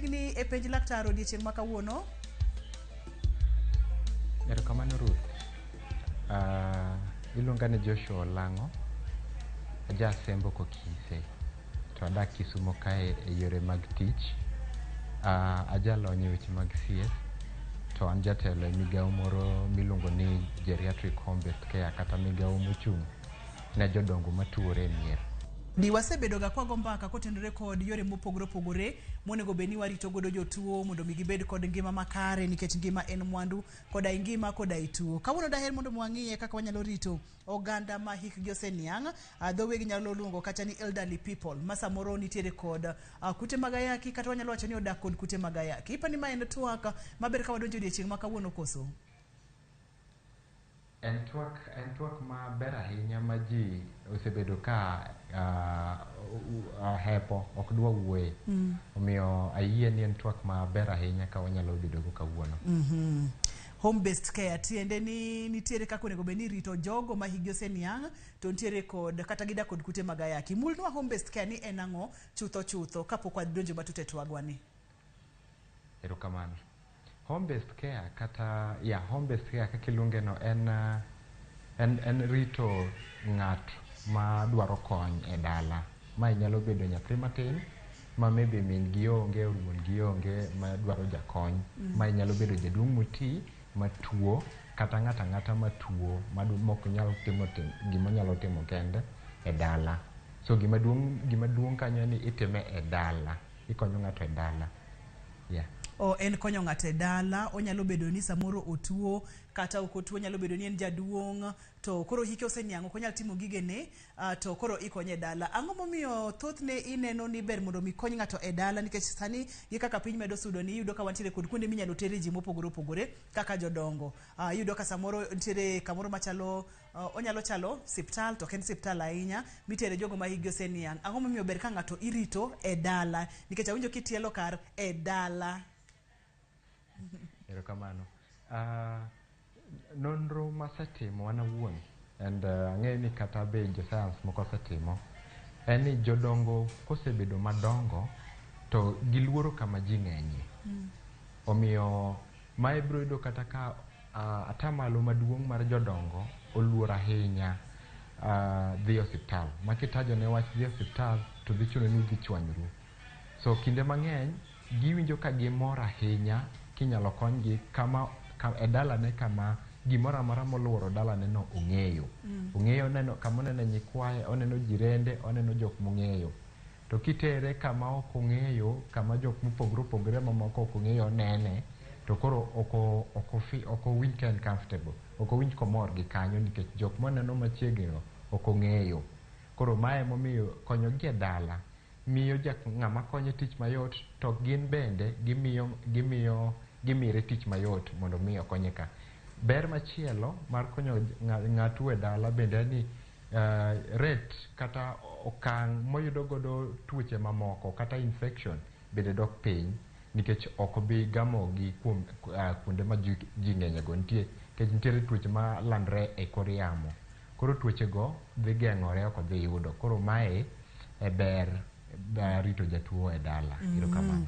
Ni e penj laktar odiechieng' ma kawuono. Erokamano Ruth. Iluonga ni Joshua Olang'o, aja Asembo Kokise, to adak Kisumo kae e yore mag tich. Ajalony e weche mag thieth, to an jatelo e migawo moro miluongo ni Geriatric Home Based Care kata migawo mochung' ne jodongo matuore e mier. Di wasebedo ga kwago mbaka kotenore kod yore mopogore opogore monego bed ni warito godo jotuo mondo mi gibed kod ngima makare nikech ngima en mwandu koda ingima koda ituo. Kawuono daher mondo wang'iye kaka wanyalo rito oganda ma hikgi oseniang', dho wegi nyalo luongo kata ni elderly people ma samoro nitiere kod kute mag ayaki kata wanyalo wacho ni odak kod kute mag ayaki. Ipani ma en twak maber ka wadonjo odiechieng' ma kawuono koso? En twak maber ahinya ma ji osebedo ka hepo ok dwa wuoye. Omiyo ayie ni en twak maber ahinya ka wanyalo bedo go kawuono. Home based care tiende ni nitiere kaka onego bed ni irito jogo ma hikgi oseniang' to nitiere kod kata gidak kod kute mag ayaki. Mulnwa home based care ni en ang'o chutho chutho kapok wadonjo matut e twagwa ni. Erokamano. Home based care kata ya home based care kaka iluonge no en rito ng'at ma dwaro kony e dala. Mae nyalo bedo nyathi matin ma maybe min gi onge or wuon gi onge ma dwaro jakony. Mae nyalo bedo jaduong' moti matuo kata ng'ato ang'ata matuo mok nyal timo gima onyalo timo kende e dala. So gima duong' kanyo en ni itime e dala. Ikonyo ng'ato e dala. Yeah. O en konyo ng'ato e dala, onyalo bedo ni samoro otuo kata ok otuo, onyalo bedo ni en jaduong' to koro hike oseniang' ok onyal timo gigene, to koro ikonye e dala. Ang'o momiyo thothne ineno ni ber mondo mi kony ng'ato e dala nikech sani gi kaka piny medo sudo ni iyudo ka wantiere kod kuonde minyalo tere ji mopogore opogore kaka jodongo. Iyudo ka samoro nitiere kamoro machalo onyalo chalo siptal to ok en siptal ahinya mitere jogo ma hikgi oseniang'. Ang'o momiyo ber ka ng'ato irito e dala nikech awinjo kitielo kar e dala. Erokamano. Nonro masetimo an awuon and ang'eyo ni kata be jo science moko osetimo en ni jodongo kosebedo madongo to giluoro kama ji ng'enyie. Omiyo mae biro yudo kata ka atamalo maduong' mar jodongo oluor ahinya dhi osiptal. Ma kitajo ne wach dhi osiptal to dhi chuno ni udhi chwanyru. So kinde mang'eny giwinjo ka gimor ahinya kinyalo konygi kama ka, e dalane kama gimoro amora moluoro dalane no ong'eyo. Ong'eyo neno kama oneno nyikwaye, oneno jirende, oneno jok mong'eyo. To kitere kama ok ong'eyo, kama jok mopogore opogore mamoko ok ong'eyo nene, to koro ok owinj ka en comfortable. Ok owinj komor gi kanyo nikech jok moneno machiegni go ok ong'eyo. Koro mae emomiyo konyogi e dala miyo ng'ama konye tich mayot to gin bende gimiyo gimire tich mayot mondo mi okonye ka. Ber machielo mar konyo ng'atu e dala bende en ni rate kata okang' moyudo godo tuoche mamoko kata infection bende dok piny nikech ok obi gamogi kuom kuonde ma ji ng'enye go nitie nikech nitiere tuoche ma landre e kor yamo. Koro tuoche go dhi geng'ore ok odhi yudo. Koro mae e ber rito jatuo e dala. Erokamano.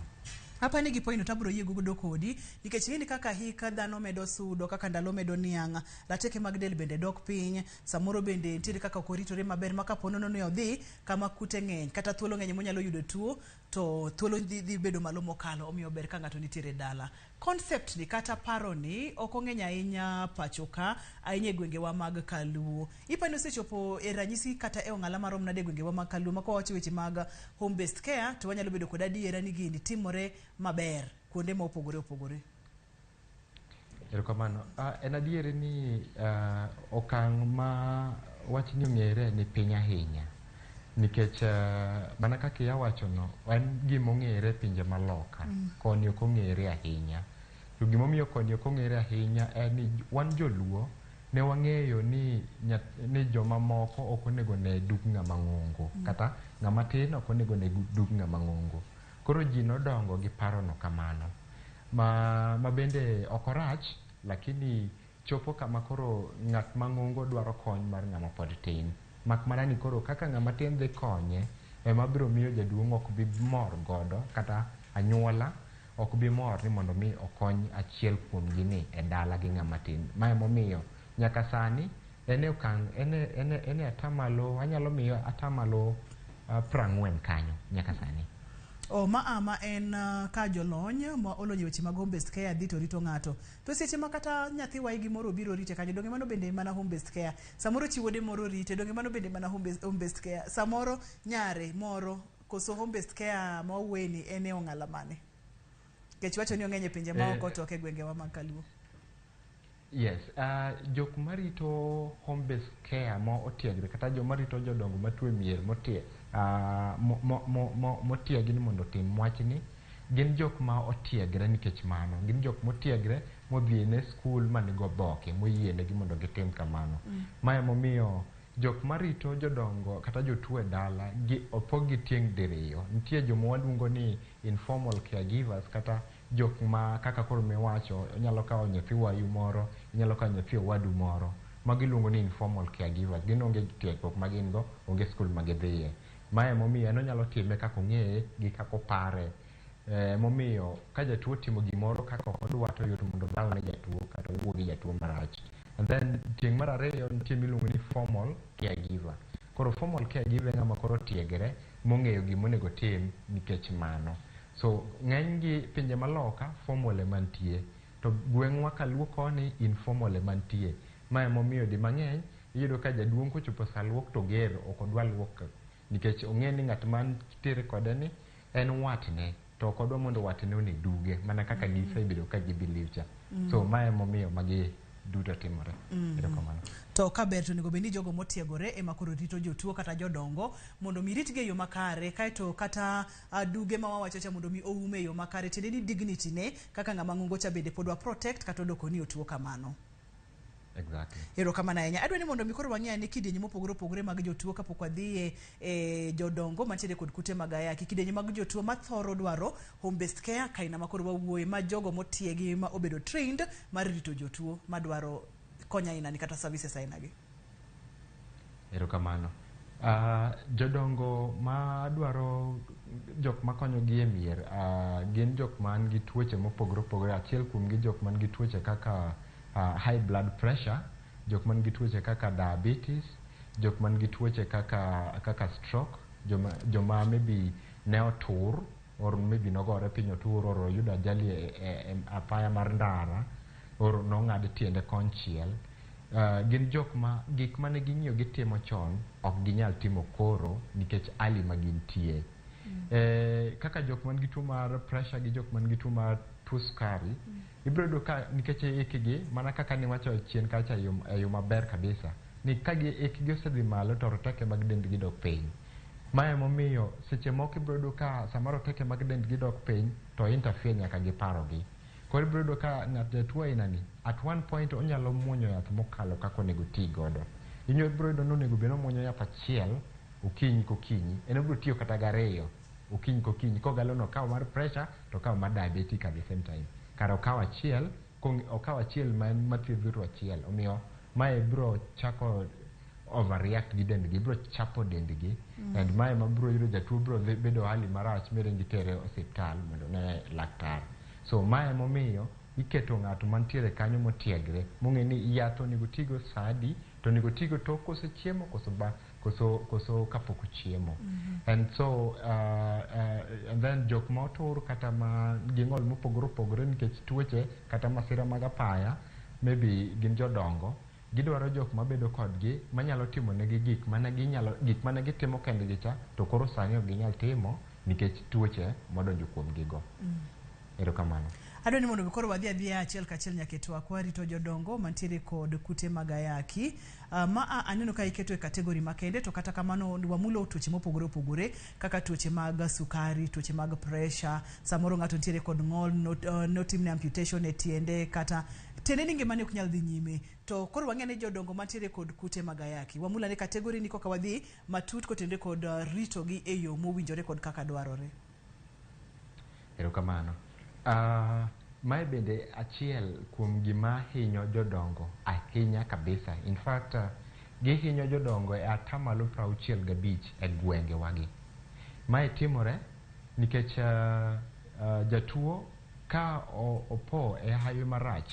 Apani gi point no to abiro yie godo kodi nikech ing'eni kaka hik dhano medo sudo kaka ndalo medo niang' rateke mag del bende dok piny samoro bende nitiere kaka ok oritore maber ma kapo nono ni odhi kama kute ng'eny kata thuolo ng'eny monyalo yudo tuo to thuolo dhi bedo malo mokalo omiyo ber ka ng'ato nitiere e dala. Concept ni kata paro ni ok ong'eny ahinya pacho ka ahinya e gwengewa mag kaluo. Ipani osechopo e ranyisi kata e ong'ala marom nade e gwengewa mag kaluo ma kwawacho weche mag home based care to wanyalo bedo kod adiera ni gini timore maber kuonde ma opogore opogore. Erokamano. En adieri ni okang' ma wachni ong'ere ni piny ahinya. Nikech mana kaka iya wacho no, en gima ong'ere e pinje maloka. Koni ok ong'ere ahinya. To gimomiyo koni ok ong'ere ahinya en ni wan joluo ne wang'eyo ni jomamoko ok onego ne dug ng'ama ng'ongo. Kata ng'ama tin ok onego ne dug ng'ama ng'ongo. Koro ji nodongo gi paro no kamano. Ma bende ok orach, lakini chopo kama koro ng'at mang'ongo dwaro kony mar ng'ama pod tin. Mak mana ni koro kaka ng'ama tin dhi konye, ema biro miyo jaduong' ok bi mor godo kata anyuola ok bi mor ni mondo mi okony achiel kuomgi ni e dala gi ng'ama tin. Ma emomiyo nyaka sani en e okang' en e atamalo, anyalo miyo atamalo 40 kanyo nyaka sani. O ma ama en ka jolony ma olony e weche mag home based care dhi to rito ng'ato. To seche ma kata nyathi waigi moro obiro rite kanyo, donge mano bende mana home based care? Samoro chi wuode moro rite, donge mano bende mana home based care? Samoro nyare moro koso home based care ma wawuoye ni en e ong'ala mane? Nikech wacho ni ong'eny e pinje maoko to ok e gwengewa mag kaluo. Yes, jok marito home based care mo otiegre kata joma rito jodongo matuo e mier motiegi ni mondo otim wachni gin jok ma otiegre nikech mano. Gin jok motiegre modhi ne skul manigo oboke moyienegi mondo gitim kamano. Ma emomiyo jok marito jodongo kata jotuo e dala gi opog gi tieng' diriyo. Nitie joma waluongo ni informal caregivers kata jok ma kaka koro miwacho, inyalo kawo nyathi wayu moro, inyalo kawo nyathi owadu moro. Magi iluongo ni informal caregivers. Gin onge tiegruok ma gin go, onge skul ma gidhiye. Ma emomiyo en onyalo time kaka ong'eye gi kaka opare. Momiyo ka jatuo otimo gimoro kaka ok odwa, to yot mondo odhaw ne jatuo kata owuo gi jatuo marach. And then tieng' mar ariyo nitie miluongo ni formal caregiver. Koro formal caregiver e ng'ama koro otiegre mong'eyo gimonego otim nikech mano. So ng'eny gi pinje maloka formal ema nitie. To gweng'wa kaluo koni informal ema nitie. Ma emomiyo di mang'eny iyudo ka jaduong' kochopo sa luok to ger, ok odwa luok nikech ong'e ni ng'at mantiere kode ni en watne, to ok odwa mondo watne one duge mana kaka gisebedo ka gi believe cha. So ma emomiyo magi duto timore. Erokamano. To ka ber, to onego bed ni jogo motiegore ema koro rito jotuo kata jodongo mondo mi ritgi e yo makare, kaeto kata duge ma wawacho cha mondo mi oume e yo makare, tiende ni dignity ne kaka ng'ama ng'ongo cha bende pod wa protect kata odoko ni otuo kamano. Exactly. Erokamano ahinya. Adwa ni mondo mi koro wang'e ane kidienje mopogore opogore mag jotuo kapok wadhi e jodongo mantiere kod kute mag ayaki. Kidienje mag jotuo mathoro dwaro home based care kaina ma koro wawuoye ma jogo motiegi ma obedo trained mar rito jotuo madwaro kony aina ni kata services aina gi. Erokamano. Jodongo ma dwaro jok makonyogi e mier gin jok man gi tuoche mopogore opogore. Achiel kuom gi jok man gi tuoche kaka high blood pressure, jok man gi tuoche kaka diabetes, jok man gi tuoche kaka stroke, joma maybe ne otur or maybe nogore piny otur or oyudo ajali e apaya mar ndara or nong'ad tiende konchiel. Gin jok ma gik mane ging'iyo gitimo chon ok ginyal timo koro nikech hali ma gintie. Kaka jok man gi tuo mar pressure gi jok man gi tuo mar tuo sukari, ibiro yudo ka nikech hikgi, mana kaka niwacho chien kacha e yo maber kabisa ni ka gi hikgi osedhi malo to roteke mag dendgi dok piny. Ma emomiyo seche moko ibiro yudo ka sama roteke mag dendgi dok piny to interfere nyaka gi parogi. Koro ibiro yudo ka ng'at jatuo aina ni at one point onyalo muonyo yath mokalo kaka onego oti godo. Ibiro yudo ni onego bed ni omuonyo yath achiel okinyi kokinyi, en obiro tiyo kata gariyo okinyi kokinyi, kogalo ni okaw mar pressure to okaw mar diabetic at the same time. Kara okaw achiel, okaw achiel ma en mathiedho to achiel. Omiyo mae biro chako overreact gi dendgi, biro chapo dendgi and mae ma biro yudo jatuo biro dhi bedo hali marach miringo itere osiptal mondo one laktar. So mae emomiyo iketo ng'ato mantiere kanyo motiegre mong'e ni yath onego tigo sa adi, to onego tigo tok kosechiemo koso ba koso kapok ochiemo. And so and then jok ma otur kata ma gi ng'ol mopogore opogore nikech tuoche kata masira mag apaya, maybe gin jodongo, gidwaro jok mabedo kodgi manyalo timo negi gik mane ginyalo, gik mane gitimo kendgi cha to koro sani ok ginyal timo nikech tuoche modonjo kuom gigo. Erokamano. Adwa ni mondo koro wadhi adhiya achiel kachiel nyaka e twak warito jodongo mantiere kod kute mag ayaki. Ma a aneno ka iketo e category makende, to kata kamano wamulo tuoche mopogore opogore kaka tuoche mag sukari, tuoche mag pressure, samoro ng'ato nitiere kod ng'ol, notimne amputation e tiende kata tiende ni ngimane ok nyal dhi nyime. To koro wang'e ni jodongo mantiere kod kute mag ayaki. Wamula ne category ni koka wadhi matut kotenore kod ritogi e yo mowinjore kod kaka dwarore. Erokamano. Mae bende achiel kuom gima hinyo jodongo ahinya kabisa. In fact, gihinyo jodongo e atamalo 65 e gwenge wagi. Mae timore nikech jatuo Ka opo e hawi marach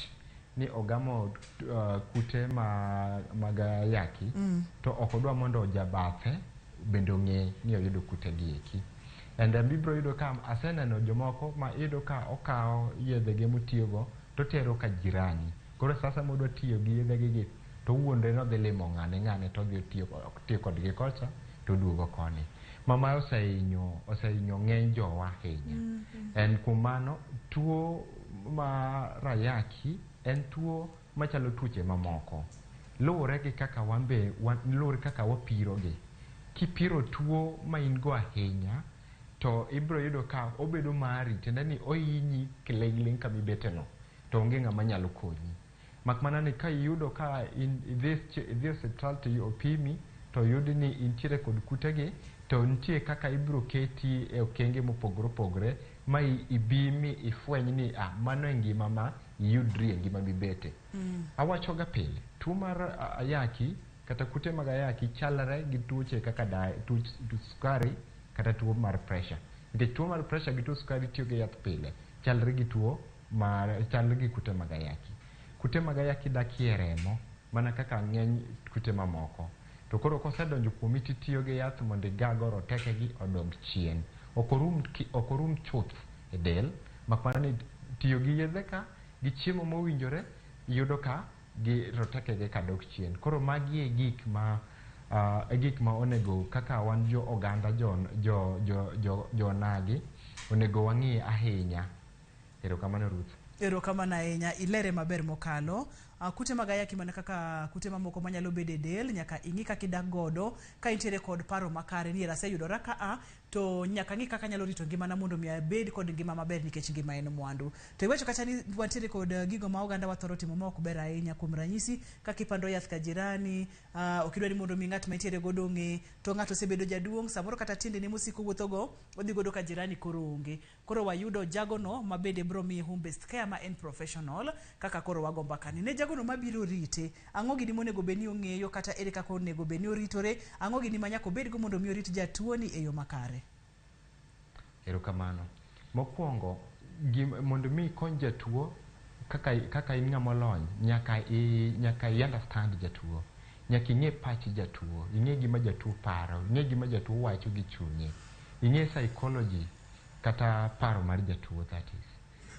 ni ogamo kute mag ayaki, to ok odwa mondo jabathe bende ong'e ni oyudo kute gi eki. And ibiro yudo ka aseneno jomoko ma iyudo ka okawo yedhege motiyogo totero ka jirani. Koro sasa modwa tiyo gi yedhege gi to owuondre ni odhi limo ng'ane ng'ane to odhi otiyo kodgi kocha to oduogo koni. Ma mae osehinyo ng'eny jowa ahinya. En kuom mano tuo mar ayaki en tuo machalo tuoche mamoko. Luwore gi kaka wan be luwore kaka wapiro gi. Kipiro tuo ma in go ahinya to ibiro yudo ka obedo mari, tiende ni ohinyi kiling'ling' kama ibete no to onge ng'ama nyalo konyi. Mak mana ni ka iyudo ka in idhi e osiptal to opimi to oyudi ni intiere kod kutegi, to nitie kaka ibiro keti e okenge mopogore opogore ma ibi mi ifweny ni mano e ngima ma iyudri e ngima mibete. Awacho ga pile, tuo mar ayaki kata kute mag ayaki chalre gi tuoche kaka tuo sukari kata tuo mar pressure. Nikech tuo mar pressure gi tuo sukari tiyo gi yath pile, chalre gi tuo mar chalre gi kute mag ayaki. Kute mag ayaki dak e remo mana kaka ng'eny kute mamoko. To koro kosedonjo kuomi titiyo gi yath mondo igago roteke gi odog chien. Ok orum chuth e del, mak mana ni tiyo gi yedhe ka gi chiemo mowinjore iyudo ka gi roteke gi ka dok chien. Koro magi e gik ma e gik ma onego kaka wan jo oganda jo onagi onego wang'i ahinya. Erokamano Ruth. Erokamano ahinya, ilere maber mokalo. Kute mag ayaki mana kaka kute mamoko manyalo bedo e del, nyaka ing'i kaka idak godo, ka intiere kod paro makare ni aseyudora ka a, to nyaka ang'i kaka anyalo rito ngimana mondo mi abed kod ngima maber nikech ngima en mwandu. To iwacho kacha ni wantiere kod gigo ma oganda wa thoro timo ma ok ber ahinya, kuom ranyisi kaka ipando yath ka jirani, ok idwa ni mondo mi ng'at ma intiere godo ong'e, to ng'ato osebedo jaduong', samoro kata tiendene mosiko wuothogo, odhi godo ka jirani koro onge. Koro wayudo jagono ma bende biro miye home based care ma en professional kaka koro wago mbaka ni. Ne jagono mabiro rite, ang'o gini monego bed ni ong'eyo kata ere kaka onego bed ni oritore, ang'o gini ma nyaka obedgo mondo mi orit jatuo ni e yo makare? Erokamano. Mokwongo, mondo mi ikony jatuo kaka in ng'ama olony, nyaka i understand jatuo. Nyaka ing'e pach jatuo, ing'e gima jatuo paro, ing'e gima jatuo wacho gi chunye, ing'e psychology kata paro mar jatuo, that is.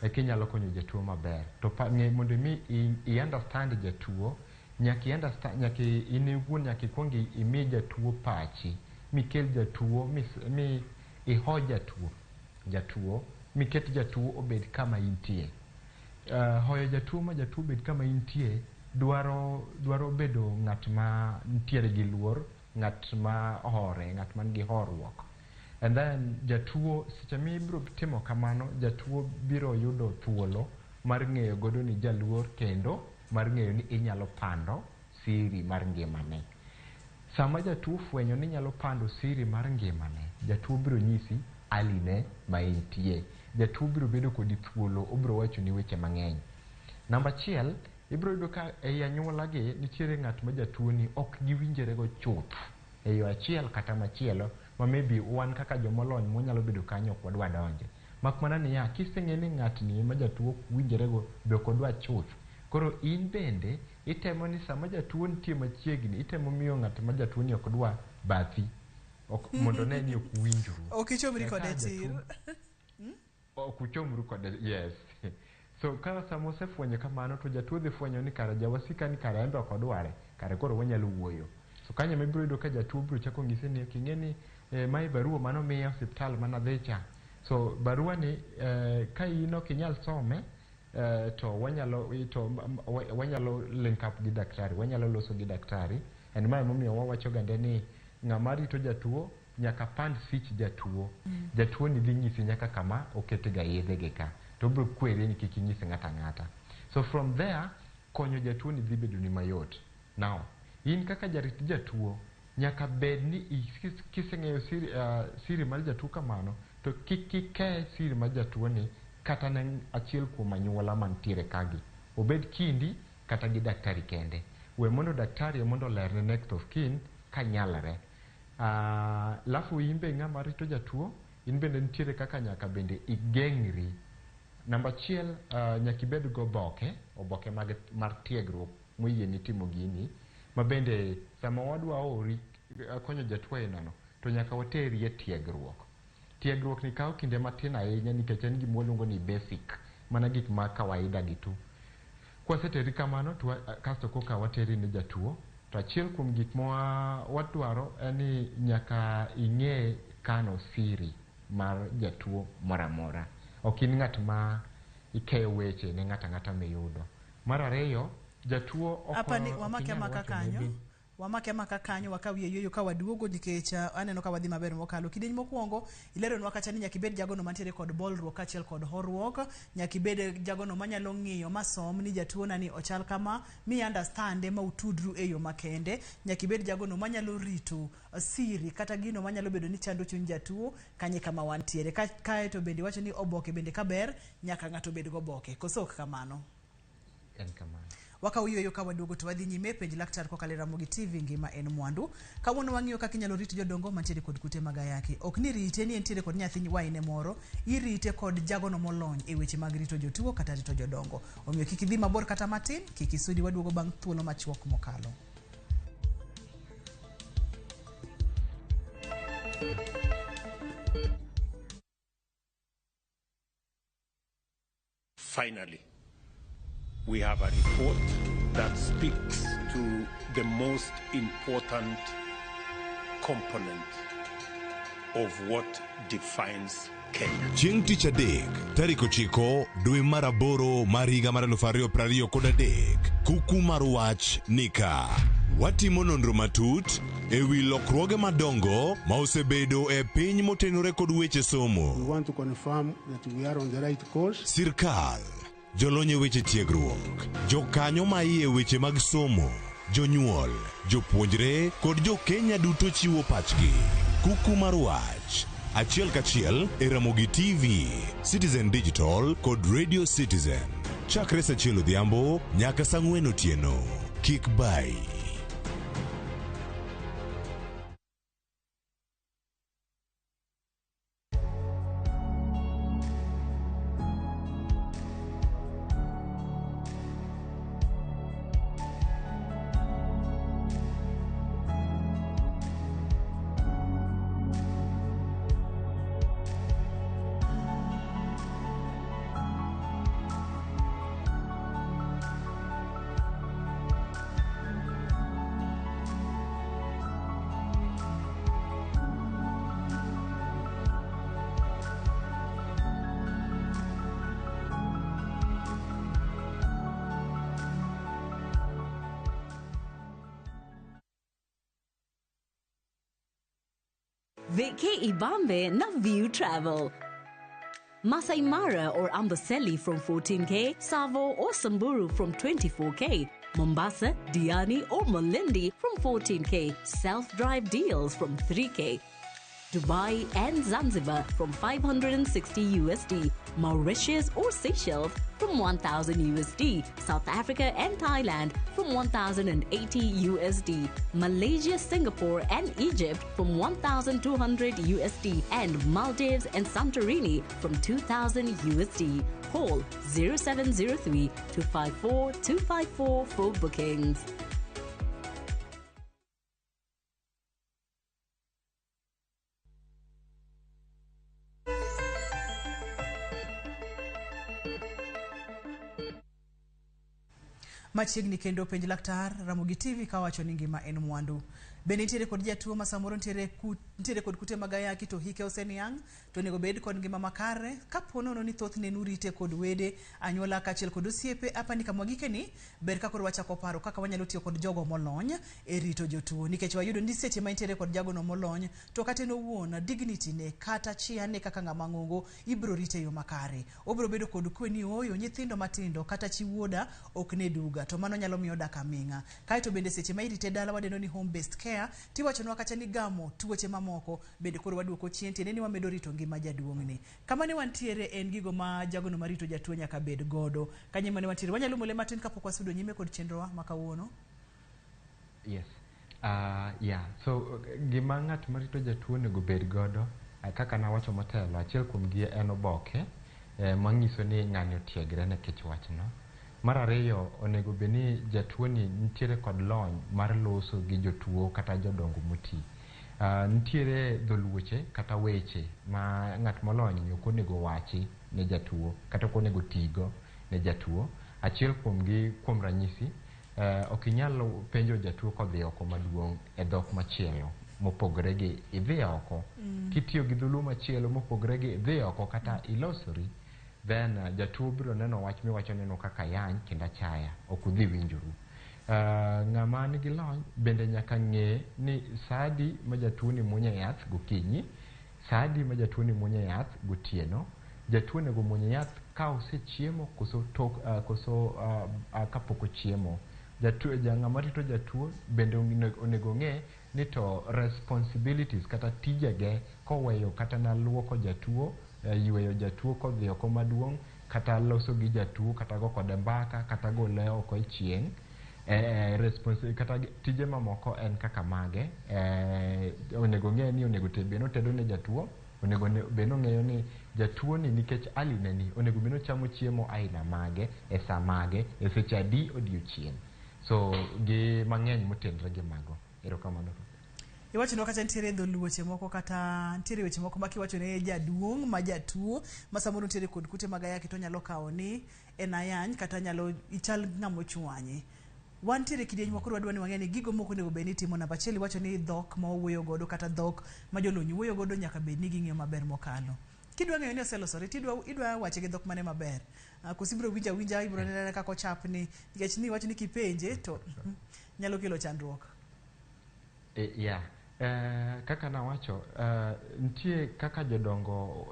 Eka inyalo konyo jatuo maber. To ng'e mondo mi i understand jatuo, nyaka i understand, nyaka in iwuon nyaka ikuong imi jatuo pachi, mikel jatuo, mi iho jatuo, miket jatuo obed kama intie. Hoyo jatuo ma jatuo obed kama intie dwaro bedo ng'at ma nitiere gi luor, ng'at ma ohore, ng'at man gi horuok. And then jatuo, seche mibiro timo kamano, jatuo biro yudo thuolo mar ng'eyo godo ni jaluor kendo mar ng'eyo ni inyalo pando siri mar ngimane. Sama jatuo fwenyo ni inyalo pando siri mar ngimane, jatuo biro nyisi aline ma entie. Jatuo biro bedo kodi thuolo, obiro wachoni weche mang'eny. Namba achiel, ibiro yudo ka ei anyuola gi nitiere ng'at ma jatuo ni ok giwinjore go chuth e yo achiel kata machielo, ma maybe wan kaka jomolony mwanyalo bedo kanyo ok wadwa donje. Mak mana niya, kiseng'e ni ng'atni ma jatuo ok winjore go be ok odwa chuth. Koro in bende itemo ni sama jatuo nitie machiegni, itemo miyo ng'at ma jatuo ni ok dwa bathi, ok, mondo ne ni ok uwinjru. Ok ichomri kode tir. Ok uchomru kode, yes. So ka sama osefwenyo kamano to jatuo dhi fwenyo ni kara jawasika ni kara en be ok odware, kare koro wanyalo wuoyo. So kanyo ema ibiro yudo ka jatuo biro chako nyisi ni ok ing'e ni mae barua mano miya osiptal mana dhi cha. So barua ni ka in ok inyal some, to wanyalo link up gi daktari, wanyalo loso gi daktari. And mae emomiyo wawacho gande ni ng'ama rito jatuo nyaka pand sich jatuo. Jatuo ni dhi nyisi nyaka kama okete ga yedhe gi ka. To obiro kweri ni kik inyis ng'ato ang'ata. So from there, konyo jatuo ni dhi bedo ni mayot. Now, in kaka jarit jatuo, nyaka bed ni kiseng'eyo siri mar jatuo kamano, to kik ike siri mar jatuo ni kata ne achiel kuom anyuola mantiere kagi. Obed kindi kata gi daktari kende. We mondo daktari mondo olerne next of kin kanyalore. Alafu in be ng'ama rito jatuo, in bende nitiere kaka nyaka bende igeng'ri. Namba achiel, nyaka ibed goboke, oboke mag, mar tiegruok moyieni timo gini, ma bende sama wadwa ori konyo jatuo ainano, to nyaka wateri e tiegruok. Tiegruok ni kawo kinde matin ahinya nikech en gima waluongo ni basic, mana gik ma kawaida gi tu. Kwaseteri kamano to kasto koka wateri ne jatuo, to achiel kuom gik ma wadwaro en ni nyaka ing'e kano siri mar jatuo moro amora. Ok in ng'at ma ikeyo weche ne ng'ato ang'ata miyudo. Mar ariyo, jatuo ok Apani ok wamake inyal amaka wacho ne kanyo. be- Wamake amaka kanyo, wakaw wiye yueyo ka waduogo nikech aneno ka wadhi maber mokalo. Kidieny mokwongo ileronwa kacha ni nyaka ibed jagono mantiere kod bolruok kaachiel kod horuok, nyaka ibed jagono manyalo ng'iyo masom ni jatuo na ni ochal kama, mi understand ma utudru e yo makende, nyaka ibed jagono manyalo rito siri kata gino manyalo bedo ni chando chuny jatuo kanye kama wantiere. Kaeto bende iwacho ni oboke bende kaber nyaka ng'ato bed goboke, koso ok kamano? En kamano. Wakaw yueyo ka waduogo to wadhi nyime penj laktar kokalo e Ramogi TV ngima en mwandu. Kawuono wang'iyo kaka inyalo rit jodongo mantiere kod kute mag ayaki. Ok ni rite ni entiere kod nyathi waine moro, irite kod jagono molony e weche mag rito jotuo kata rito jodongo. Omiyo kik idhi mabor kata matin, kik isudi, waduogo bang' thuolo machuok mokalo. Finally, we have a report that speaks to the most important component of what defines Kenya. Chieng' tich adek, tarik 9 dwe mar 8 mar higa mar 2023, kuku mar wach nika. Watimo nonro matut e wi lokruoge madongo ma osebedo e piny motenore kod weche somo. We want to confirm that we are on the right course. Sirkal, jolony e weche tiegruok, jokanyo ma iye weche mag somo, jonyuol, jopuonjre kod jo-Kenya duto chiwo pachgi. Kuku mar wach, achiel kachiel e Ramogi TV, Citizen Digital kod Radio Citizen. Chakre saa 1 odhiambo nyaka saa 4 otieno. Kik bai. Vacay Ibambe na View Travel. Masai Mara or Amboseli from 14K, Tsavo or Samburu from 24K, Mombasa, Diani or Malindi from 14K, self-drive deals from 3K, Dubai and Zanzibar from 560 USD, Mauritius or Seychelles from 1,000 USD, South Africa and Thailand from 1,080 USD, Malaysia, Singapore and Egypt from 1,200 USD, and Maldives and Santorini from 2,000 USD. Call 0703 254 254 for bookings. Machiegni kendo penj laktar Ramogi TV kawacho ni ngima en mwandu. Bende nitiere kod jatuo ma samoro nitiere kod kute mag ayaki to hike oseniang' to onego bed kod ngima makare. Kapo nono ni thothne nurite kod wede, anyuola kaachiel kod osiepe, apani kama wagikeni ber ka koro wachako paro kaka wanyalo tiyo kod jogo molony e rito jotuo, nikech wayudo ni seche ma intiere kod jagono molony to kata en owuon dignity ne kata chia ne kaka ng'ama ng'ongo ibiro rite e yo makare. Obiro bedo kod kwe ni ooyo nyithindo matindo kata chi wuoda ok ne duga, to mano nyalo miyo dak aming'a. Kaeto bende seche ma irite dala wadendo ni home based care, tiwachonwa kacha ni gamo tuoche mamoko bende koro waduoko chien, tiende ni wamedo rito ngima jaduong'ni. Kama ne wantiere en gigo ma jagono marito jatuo nyaka bed godo. Kanye mane wantiere? Wanyalo mole matin kapok wasudo nyime kod chenrowa ma kawuono. Yes. Yeah. So gima ng'at marito jatuo onego bed godo, kaka nawacho motelo, achiel kuom gi en oboke. Manyiso ni ng'ani otiegre nikech wachno. Mar ariyo, onego bed ni jatuo ni nitiere kod lony mar loso gi jotuo kata jodongo moti. Nitiere dholuoche kata weche ma ng'at molony ni ok onego wachi ne jatuo kata ok onego tigo ne jatuo. Achiel kuom gi, kuom ranyisi, ok inyal penjo jatuo kodhi oko maduong' e dhok machielo mopogore gi idhi oko. Kitiyo gi dholuo machielo mopogore gi idhi oko kata ilosori, then jatuo biro neno wach miwacho neno kaka yany kendo achaya, ok udhi winjoru. Ng'ama nigi lony bende nyaka ng'e ni saa adi ma jatuo ni muonyo yath gokinyi, saa adi ma jatuo ni muonyo yath gotieno. Jatuo onego muony yath ka osechiemo koso tok, koso kapok ochiemo. Jatuo, ja ng'ama rito jatuo bende onego ng'e ni to responsibilities kata tijege koweyo kata na luoko jatuo, yweyo jatuo kodhi oko maduong', kata loso gi jatuo, kata go kode mbaka, kata gole oko e chieng'. Kata tije mamoko en kaka mage. Onego ng'e ni onego bed ni otedo ne jatuo, onego bed ni ong'eyo ni jatuo ni nikech hali ne ni onego bed ni ochamo chiemo aina mage, e saa mage, e seche adi odiochieng'. So gi mang'eny motenre gi mago. Erokamano. Iwachonwa kata nitiere dholuoche moko kata nitiere weche moko ma kiwacho ne jaduong' ma jatuo ma samoro nitiere kod kute mag ayaki to onyalo kawo ni en ayany kata nyalo ichal ng'ama ochwanye. Wantiere kidieny ma koro wadwa ni wang'e ni gigo moko onego bed ni itimo. Namba achiel, iwacho ni dhok ma wawuoyo godo kata dhok ma jolony wuoyo godo nyaka bed ni ging'eyo maber mokalo. Kidwa ng'eyo ni oselosore, tidwa idwa wache gi dhok mane maber? Koso ibiro winjo awinja, ibiro neno kaka ochapni, nikech ni iwacho ni kipenje to nyalo kelo chandruok. Yeah. Kaka nawacho, nitie kaka jodongo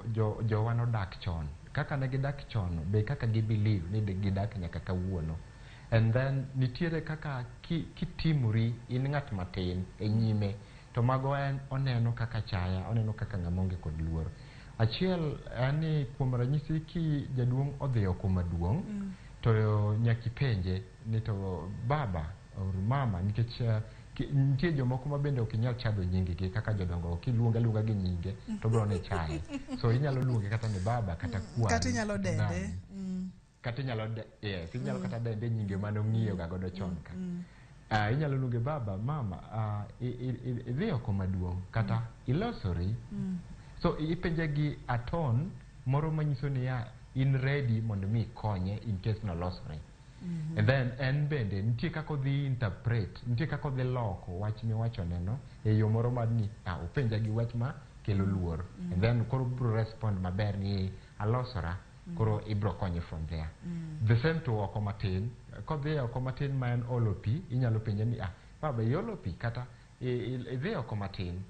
jowa nodak chon. Kaka ne gidak chon be kaka gi believe ni gidak nyaka kawuono. And then nitiere kaka kitimori in ng'at matin e nyime to mago en oneno kaka chaya, oneno kaka ng'ama onge kod luor. Achiel en ni, kuom ranyisi, ki jaduong' odhi oko maduong' to nyaka ipenje ni to baba or mama, nikech nitie jomoko ma bende ok inyal chadho nying gi kaka jodongo. Kiluonge aluonga gi nyinge to biro ne chaye, so inyalo luonge kata ni baba kata kwari. Kata inyalo dende. Nani. Kata inyalo yes, inyalo kata dende nyinge mane ong'iyo ga godo chon ka. Inyalo luonge baba, mama, idhi oko maduong' kata ilosori. So ipenje gi a tone moro manyiso niya in ready mondo mi ikonye in case nolosore. And then en bende nitie kaka odhi interpret, nitie kaka odhi loko wach miwachoneno e yo moro mar ni openja gi wach ma kelo luor. And then koro biro respond maber ni alosora, koro ibro konye from there. The same to oko matin. Kodhi oko matin ma en olo pi, inyalo penje ni, "Baba, iolo pi?" kata "Idhi oko matin."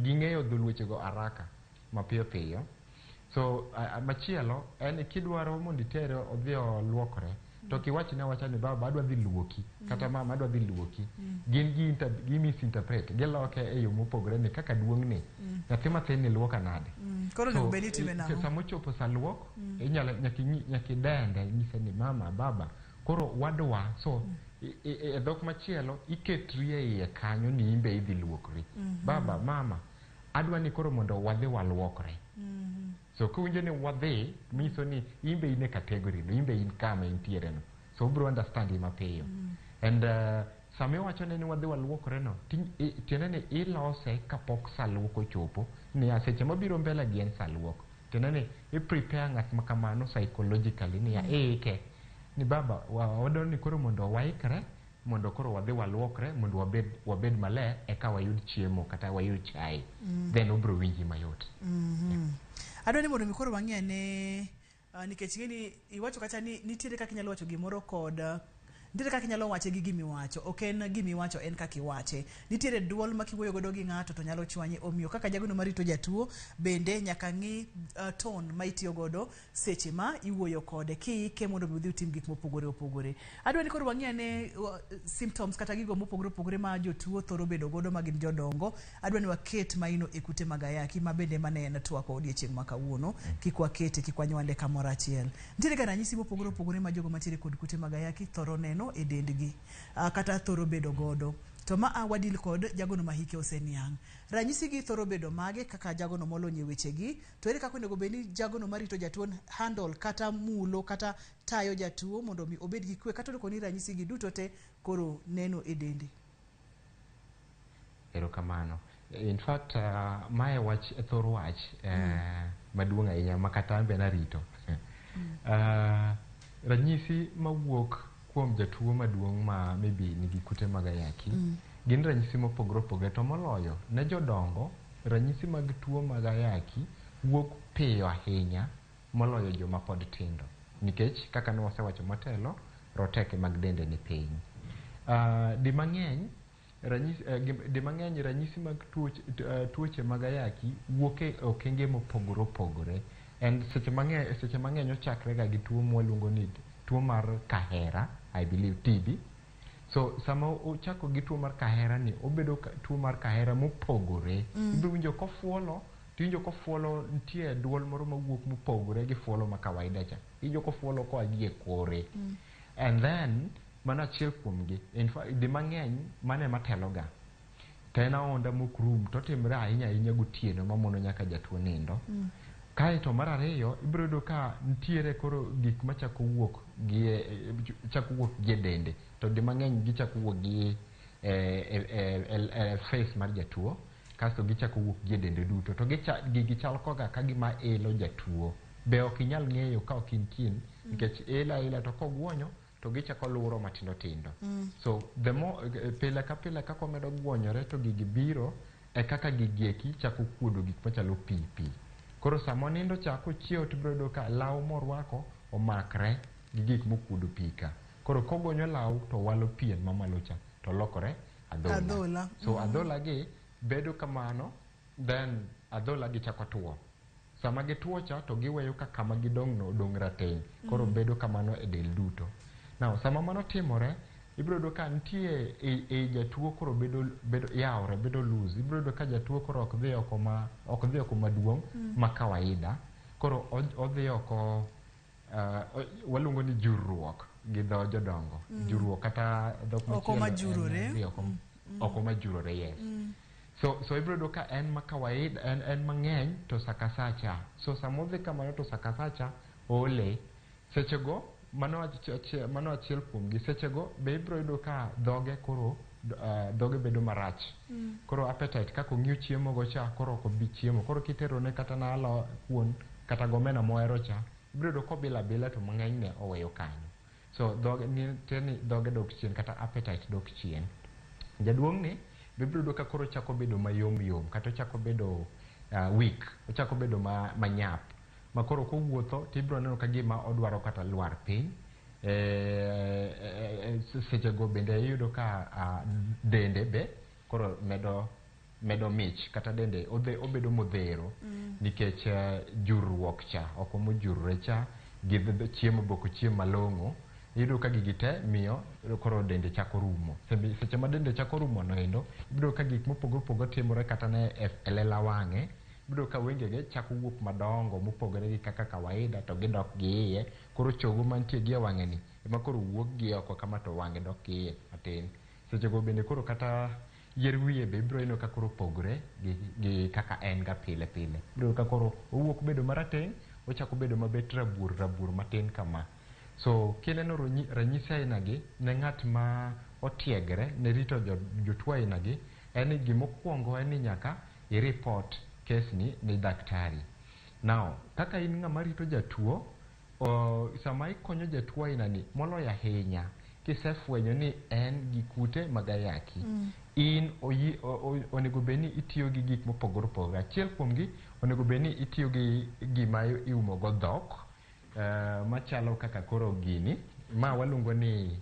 Ging'eyo dholuochego haraka mapiyo piyo. So machielo en kidwaro mondo itere odhi oluokre, to kiwachne awacha ni baba adwa dhi luoki kata mama adwa dhi luoki, gin gi misinterpret, giloke e yo mopogore ni kaka duong'ni nyathi mathin ni luoka nade. Koro onego bed ni itime nang'o? Sama ochopo sa luok, inyalo nyaka idende nyise ni mama, baba, koro wadwa. So e dhok machielo iketri e iye kanyo ni in be idhi luokri. Baba, mama, adwa ni koro mondo wadhi waluokre. So kiwinjo ni wadhi, manyiso ni in be in e category no, in be in kama intiere no. So obiro understand mapiyo. And sama iwachone ni wadhi waluokre no, tiende ni ilose kapok sa luok ochopo, niya seche mabiro mbele gi en sa luok. Tiende ni i prepare ng'at ma kamano psychologically niya iike ni baba wadwaro ni koro mondo waikre mondo koro wadhi waluokre mondo wabed maler eka wayud chiemo kata wayud chai. Then obiro winji mayot. Adwa ni mondo mi koro wang'i ane, nikech ing'e ni iwacho kacha ni nitiere kaka inyalo wacho gimoro kod nitiere kaka inyalo wache gi gimiwacho. Ok en gimiwacho, en kaka iwache. Nitiere duol ma kiwuoyo godo gi ng'ato to nyalo chwanyi. Omiyo kaka jagono marito jatuo bende nyaka ng'i tone ma itiyo godo seche ma iwuoyo kode kiike mondo mi udhi utim gik mopogore opogore. Adwa ni koro wang'i ane symptoms kata gigo mopogore opogore ma jotuo thoro bedo godo ma gin jodongo. Adwa ni waket maino e kute mag ayaki ma bende mane en twak odiechieng' ma kawuono. Kik wakete, kik wanywande kamoro achiel. Nitiere ga ranyisi mopogore opogore ma jogo mantiere kod kute mag ayaki thoro neno e dendgi, kata thoro bedo godo. To ma a wadil kod jagono ma hike oseniang'. Ranyisi gi thoro bedo mage kaka jagono molony e wechegi? To ere kaka onego bed ni jagono marito jatuo handle kata mulo kata tayo jatuo mondo mi obed gi kwe kata ni ranyisi gi duto te koro neno e dende? Erokamano. In fact, mae wach thor wach maduong' ahinya ma kata an be narito. Ranyisi mawuok kuom jatuo maduong' ma maybe nigi kute mag ayaki gin ranyisi mopogore opogore, to moloyo ne jodongo ranyisi mag tuo mag ayaki wuok piyo ahinya moloyo joma pod tindo, nikech kaka ne wasewacho motelo, roteke mag dende ni piny. Di mang'eny ranyisi, di mang'eny ranyisi mag tuoche mag ayaki wuok e okenge mopogore opogore. And seche mang'eny ochakre ga gi tuo mwaluongo ni tuo mar kahera, I believe TB. So sama ochako gi tuo mar kahera ni, obedo tuo mar kahera mopogore. Ibiro winjo kofuolo, tiwinjo kofuolo, nitie duol moro mawuok mopogore gi fuolo ma kawaida cha. Iwinjo kofuolo koa gi e kore. And then mano achiel kuomgi. In fact, di mang'eny mano ema teloga. To en aonda mok rum, to otimre ahinya ahinya gotieno mamono nyaka jatuo nindo. Kaeto mar ariyo, ibiro yudo ka nitiere koro gik machako wuok gi chako wuok gi e dende, to di mang'eny gichako wuok gi e face mar jatuo, kasto gichako wuok gi e dende duto, to gigi chal koga ka gima elo jatuo be ok inyal ng'eyo ka ok in keen, nikech elo aela to koguonyo to gichako luro matindo tindo. So the more pile ka pile kaka omedo guonyore to gigi biro e kaka gigi eki chako kuodo gik machalo pi pi. Koro sama onindo cha, kochiewo to ibiro yudo ka law morwako omakre gi gik mokuodo pi ka. Koro kogonyo law to walo pien mamalo cha to lokore adhola. Adhola. So adhola gi bedo kamano, then adhola gi chako tuo. Sama gituo cha to giweyo ka kama gidong' no odong' rateng'. Koro bedo kamano e del duto. Now sama mano timore, ibiro yudo ka nitie e jatuo koro bedo yawre, bedo loose. Ibiro yudo ka jatuo koro ok dhi oko maduong' ma kawaida. Koro odhi oko, waluongo ni jurruok gi dho jodongo. Jurruok kata dhok Oko machielo en majurore. Dhi oko majurore, yes. So ibiro yudo ka en ma kawaida en mang'eny to saka sacha. So sama odhi kamano to saka sacha ole. Sechego mano achiel kuomgi. Sechego be ibiro yudo ka dhoge koro dhoge bedo marach. Koro appetite, kaka ong'iyo chiemo go cha, koro ok obi chiemo. Koro kiterone kata na alo kuon kata gomena mohero cha, ibiro yudo kobilo abila to mang'eny ne oweyo kanyo. So dhoge ni dhoge dok chien kata appetite dok chien. Jaduong' ni be ibiro yudo ka koro chako bedo mayom yom kata ochako bedo weak, ochako bedo manyap. Ma koro kowuotho to ibiro neno ka gima odwaro kata lwar piny. Sechego bende iyudo ka dende be koro medo mich kata dende obedo modhero nikech jurruok cha oko mojurre cha gi chiemo be ok ochiem malong'o. Iyudo ka gigi te miyo koro dende chako rumo. Seche ma dende chako rumo no endo, ibiro ka gik mopogore opogore timore kata ne e lela wang'e. Ibiro ka wengege chako wuok madongo mopogore gi kaka kawaida to gidok gi iye. Koro chogo mantie gi e wang'e ni ema koro wuok gi oko kama to wang'e dok gi iye matin. Sechego bende koro kata yier wiye be ibiro neno ka koro opogore gi kaka en ga pile pile. Ibiro ka koro owuok bedo marateng', ochako bedo mabet rabuor rabuor matin kama. So kineno ranyisi aina gi ne ng'at ma otiegre ne rito jotuo aina gi, en ni gimokwongo en ni nyaka i report case ni ne daktari. Now, kaka in ng'ama rito jatuo, sama ikonyo jatuo aina ni, moloyo ahinya kisefwenyo ni en gi kute mag ayaki, in onego bed ni itiyo gi gik mopogore opogore. Achiel kuomgi, onego bed ni itiyo gi gima iumo go dhok, machalo kaka koro gini ma waluongo ni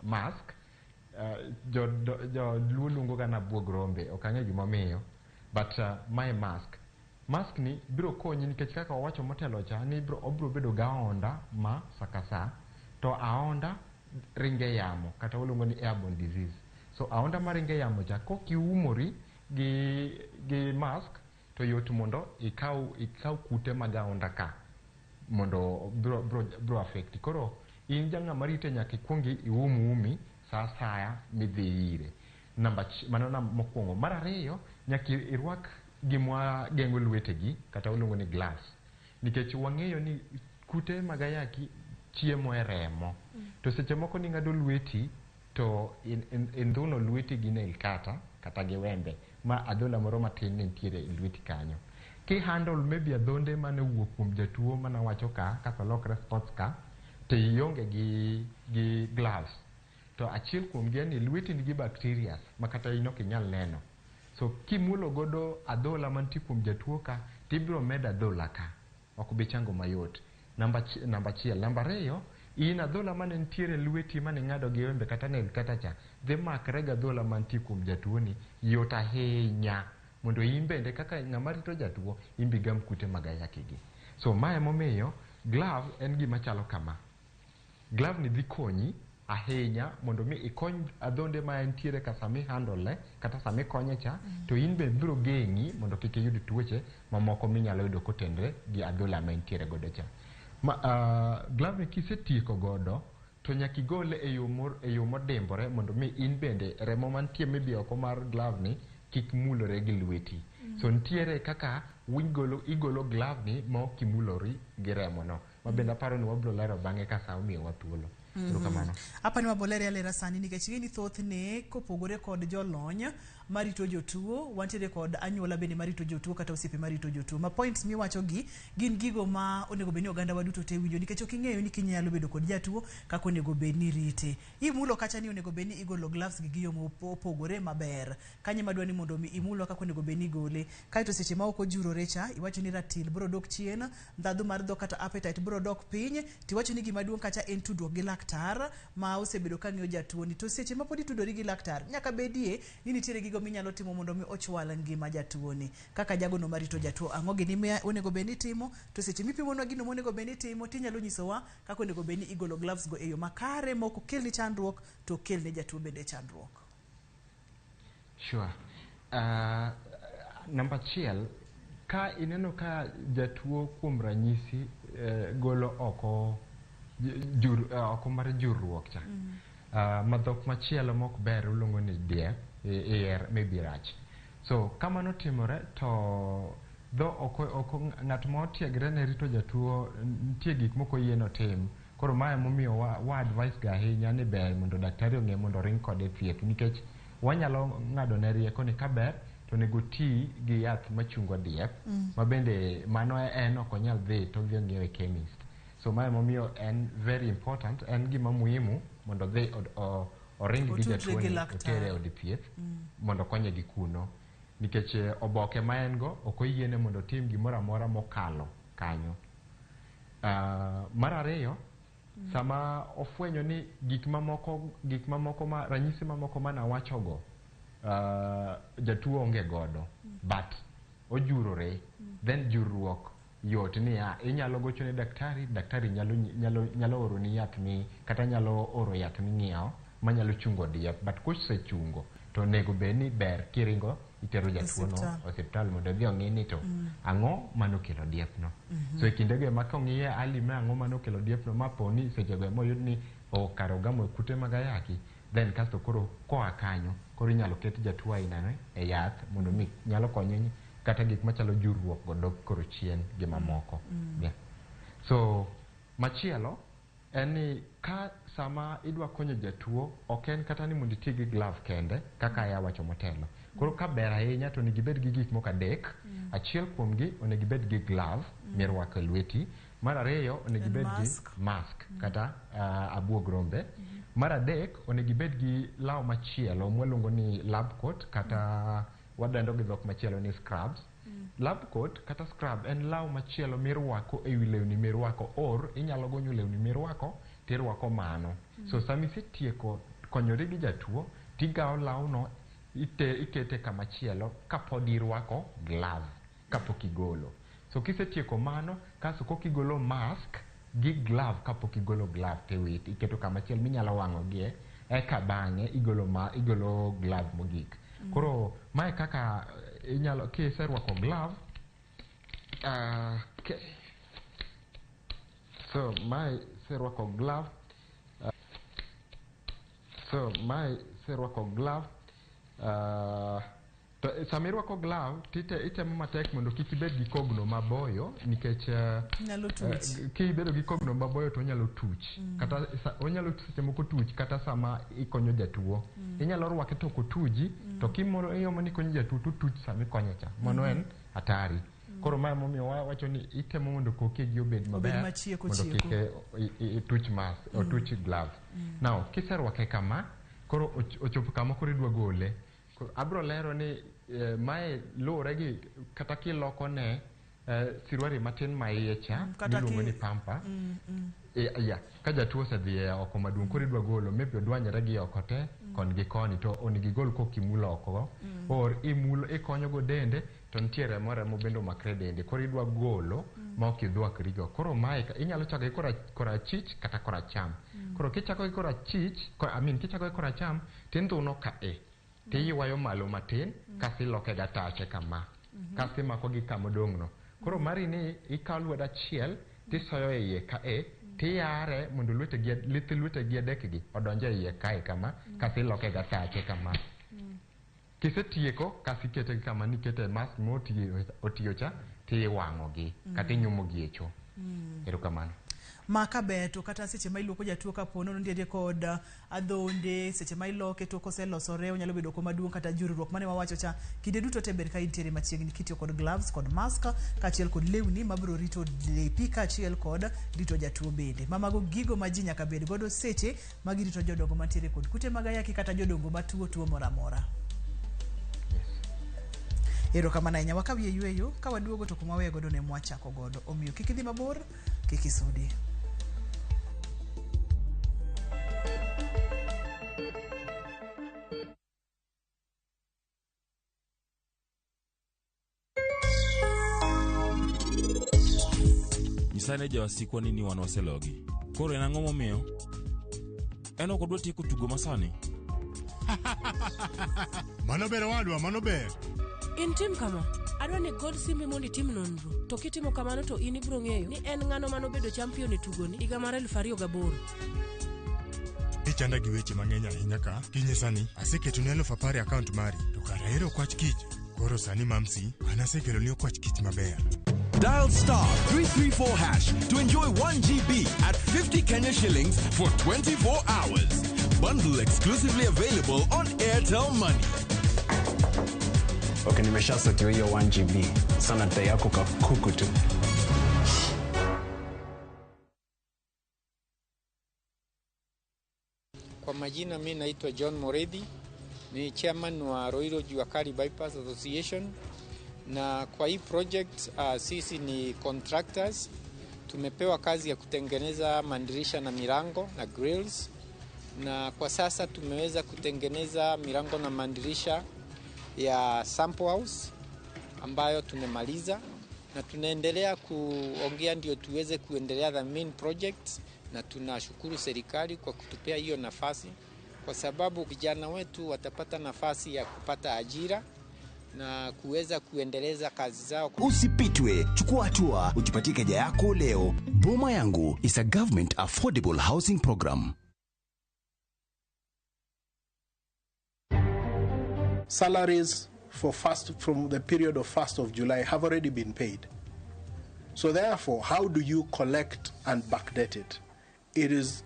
mask. Joluo luongo ga na buog rombe, ok ang'e gimomiyo, but mae mask. Mask ni biro konyi nikech kaka wawacho motelo cha ni obiro bedo ga aonda ma sa ka sa, to aonda ringe yamo kata waluongo ni airborne disease. So aonda maringe yamo cha, kokiumori gi mask to yot mondo ikaw kute mag aonda ka mondo biro affect. Koro in ja ng'ama rite nyaka ikuong ium umi sa asaya midhi ire. Namba mano mokwongo. Mar ariyo, nyaka irwak gimwa geng'o lwetegi kata waluongo ni gloves. Nikech wang'eyo ni kute mag ayaki chiemo e remo. To seche moko ning'ado lweti to indhuno lweti gi nail cutter kata gi wembe ma adhola moro matin ne nitiere e lweti kanyo. Ki handle maybe adhonde mane owuok kuom jatuo manawacho ka kaka olokre spots ka to ionge gi gloves. To achiel kuom gi en ni lweti nigi bacteria ma kata in ok inyal neno. So kimulo godo adhola mantie kuom jatuo ka tibiro medo adhola ka. Ok bi chango mayot. Namba achiel. Namba ariyo, in adhola mane nitiere lweti mane ing'ado gi wembe kata nail cutter cha dhi makre gi adhola mantie kuom jatuo ni yot ahinya mondo in bende kaka ng'ama rito jatuo in be igam kute mag ayaki gi. So mae emomiyo glove en gima chalo kama. Glove ni dhi konyi ahinya mondo mi ikony adhonde ma entiere ka sama i-handle kata sama ikonye cha to in be biro geng'i mondo kik iyud tuoche mamoko minyalo yudo kotenre gi adhola ma entiere godo cha. Glove ni kisetieko godo to nyaka igole e yo modimbore mondo mi in bende remo mantie maybe oko mar glove ni kik mulore gi lweti. So nitiere kaka igolo glove ni ma ok imulori gi remo no. Ma bende aparo ni wabiro lero bang'e ka sa omiyowa thuolo. Erokamano. Apa ni wabolere alera sani nikech ing'e ni thothne kopogore kod jolony marito jotuo, wantiere kod anyuola bende marito jotuo kata osiepe marito jotuo. Ma points miwacho gi gin gigo ma onego bed ni oganda wa duto te winjo nikech ok ing'eyo ni kinyalo bedo kod jatuo kaka onego bed ni rite. Imulo kacha ni onego bed ni igolo gloves gi yo mopogore maber. Kanye madwa ni mondo mi imulo kaka onego bed ni igole. Kaeto seche ma ok ojurore cha, iwacho ni ratil biro dok chien, ndhadhu mar dhok kata appetite biro dok piny, tiwacho ni gima duong' kacha en tudruok gi laktar ma osebedo ka ng'iyo jatuo ni. To seche ma pod itudori gi laktar, nyaka bedie ni nitiere gigo minyalo timo mondo mi ochwal ngima jatuo ni. Kaka jagono marito jatuo, ang'o gini ma onego bed ni itimo, to seche mipimonwa gino monego bed ni itimo, tinyalo nyisowa kaka onego bed ni igolo gloves go e yo makare mok okelni chandruok to okelne jatuo bende chandruok. Sure. Namba achiel, ka ineno ka jatuo kuom ranyisi golo oko oko mar jurruok cha. Ma dhok machielo mok ber iluongo ni diep, ier maybe rach. So kamano timore to dho oko ng'at ma otiegre ne rito jatuo nitie gik moko yie notim. Koro mae emomiyo wa advice ga ahinya ni ber mondo daktari ong'e mondo oring kode thieth nikech wanyalo ng'ado ne rieko ni kaber to onego ti gi yath machungo diep ma bende mano en ok onyal dhi to odhi ong'iewe e chemist. So mae emomiyo en very important, en gima muhimu mondo odhi oring gi jatuo ni otere e od thieth mondo okonye gi kuno. Nikech oboke ma en go ok oyiene mondo otim gimoro amora mokalo kanyo. Mar ariyo, sama ofwenyo ni gik mamoko ma ranyisi mamoko manawachogo jatuo onge godo but ojurore, then jurruok yot niya inyalo gocho ne daktari, daktari nyalo oroni yath mi kata nyalo oro yath ming'iewo manyalo chungo diep, but kosechungo to onego bed ni ber kiringo itero jatuo no osiptal mondo odhi ong'i ni to ang'o manokelo diep no. So e kindego ema kong'iye ali me ang'o manokelo diep no ma poni sechego emoyud ni kare ogamo kute mag ayaki, then kasto koro koa kanyo koro inyalo ket jatuo ainano e yath mondo mi nyalo konye kata gik machalo jurruok go dok koro chien gi mamoko. Yeah. So machielo en ni ka sama idwa konyo jatuo ok en kata ni mondo iti gi glove kende kaka aya wacho motelo. Koro ka ber ahinya to onego ibed gi gik moko adek. Achiel kuomgi onego ibed gi glove mirwako e lweti. Mar ariyo onego ibed gi mask kata abuog rombe. Mar adek onego ibed gi law machielo mwaluongo ni lab coat kata wadendo gi dhok machielo ni scrubs. Lab coat kata scrub en law machielo mirwako ewi lewni mirwako or inyalo gonyo lewni mirwako tirwako mano. So sama isetieko konyori gi jatuo tigawo lawno ikete kamachielo kapod irwako glove kapok igolo. So kisetieko mano kasto kok igolo mask gi glove kapok igolo glove tiwit iketo kamachielo minyalo wang'ogie eka bang'e igolo glove mogik. Koro mae kaka inyalo kiserwako glove. Okay. So mae iserwako glove. So mae iserwako glove. To sama irwako glove itemo matek mondo kik ibed gi kogno maboyo nikech Nyalo tuch. Kibedo gi kogno maboyo to onyalo tuch. Kata onyalo seche moko tuch kata sama ikonyo jatuo. Inyalo rwake to ok otuji, to kimoro iomo ni ikonyo jatuo to otuch sama ikonye cha. Mano en hatari. Koro mae emomiyo wawacho ni itemo mondo kokegi obed maber machieko mondo chieko. Kik ituch mask, otuch glove. Now kiserwake kama, koro ochopo kama koro idwa gole. Koro abro lero ni mae luwore gi kata kiloko ne siruari matin ma iye cha Kata miluongo ni pampa. Yeah. Ka jatuo osedhi e oko maduong' koro idwa golo maybe odwanyore gi oko te koni gi koni to onego igol kokimulo oko or imulo ikonyo go dende to nitie remo remo bende omakre dende koro idwa golo ma ok idwakrigo. Koro mae inyalo chako gi korachich kata koracham. Koro kichako gi korachich, I mean kichako gi koracham tindhuno ka e tiywayo malo matin kasto iloke gatache kama kasto imako gi kamodong' no. Koro mari ni ikawo lwedo achiel tisoyo e iye ka e tiyare mondo lith lwetegi adek gi odonj e iye kae kama kasto iloke gatache kama. Kisetieko kasto ikete kama nikete mask motiyo cha tiwang'o gi kata inyumo gi e cho. Erokamano. Ma kaber to kata seche ma iluoko jatuo kapo nono nitiere kod adhonde, seche ma iloke to koselosore onyalo bedo koma duong' kata jururuok mane wawacho cha. Kinde duto te ber ka intiere machiegni kitiyo kod gloves kod mask kaachiel kod lewni mabiro rito lepi kaachiel kod rito jatuo bende. Ma mago gigo ma ji nyaka bed godo seche ma girito jodongo mantiere kod kute mag ayaki kata jodongo matuo tuo moro amora. Erokamano ahinya. Wakaw yweyo ka waduogo to kuma waweyo godo ne mwachako godo. Omiyo kik idhi mabor, kik isudi. Nyisane jawasikwa ni wan waselogi. Koro en ang'o momiyo? En ok odwa tieko tugo masani. Mano ber owadwa, mano ber. In tim kama, adwa ni igol simbi mondo itim nonro. To kitimo kamano to in ibiro ng'eyo ni en ng'ano manobedo champion e tugoni higa mar 2008. Ichanda gi weche mang'eny ahinya ka kinyisa ni aseketoni 10,000 e akaont mari to kara ero okwach kich. Koro sani mamsi, an asekeloni okwach kich maber. Dial star 334 hash to enjoy 1 GB at 50 Kenya shillings for 24 hours. Bundle exclusively available on Airtel Money. Okay, nimeshasetiwa hiyo 1 GB. Sana dai yako kakuku tu. Kwa majina mi naitwa John Morethi, ni chairman wa Ruiru Jua Kali Bypass Association, na kwa hii project sisi ni contractors. Tumepewa kazi ya kutengeneza madirisha na milango na grills, na kwa sasa tumeweza kutengeneza milango na madirisha ya sample house ambayo tumemaliza, na tunaendelea kuongea ndio tuweze kuendelea the main project, na tunashukuru serikali kwa kutupea hiyo nafasi, kwa sababu vijana wetu watapata nafasi ya kupata ajira na kuweza kuendeleza kazi zao. Usipitwe, chukua hatua, ujipatie keja yako leo. Boma Yangu is a government affordable housing program. Salaries from the period of 1st of July have already been paid. So therefore, how do you collect and backdate it? It is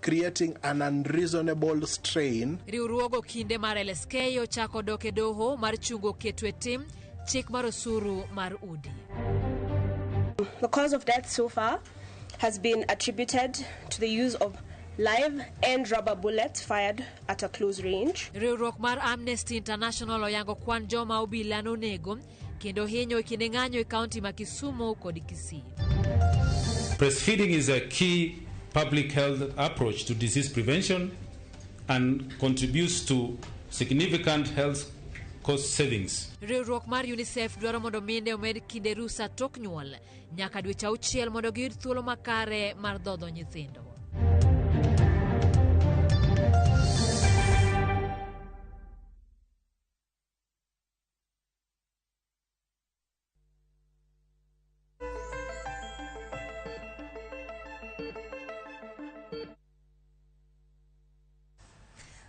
creating an unreasonable strain. Riwruogo kinde mar LSK ochako dok e doho mar chungo keto e tim chik mar osuru mar udi. The cause of death so far has been attributed to the use of live and rubber bullets fired at a close range. Riwruok mar Amnesty International oyango kwan joma obila nonego kendo hinyo e kinde ng'anyo e kaunti ma Kisumu kod Kisii. Breastfeeding is a key public health approach to disease prevention and contributes to significant health cost savings. Riwruok mar UNICEF dwaro mondo mine omed kinde rusa tok nyuol nyaka dweche auchiel mondo giyud thuolo makare mar dhodho nyithindo.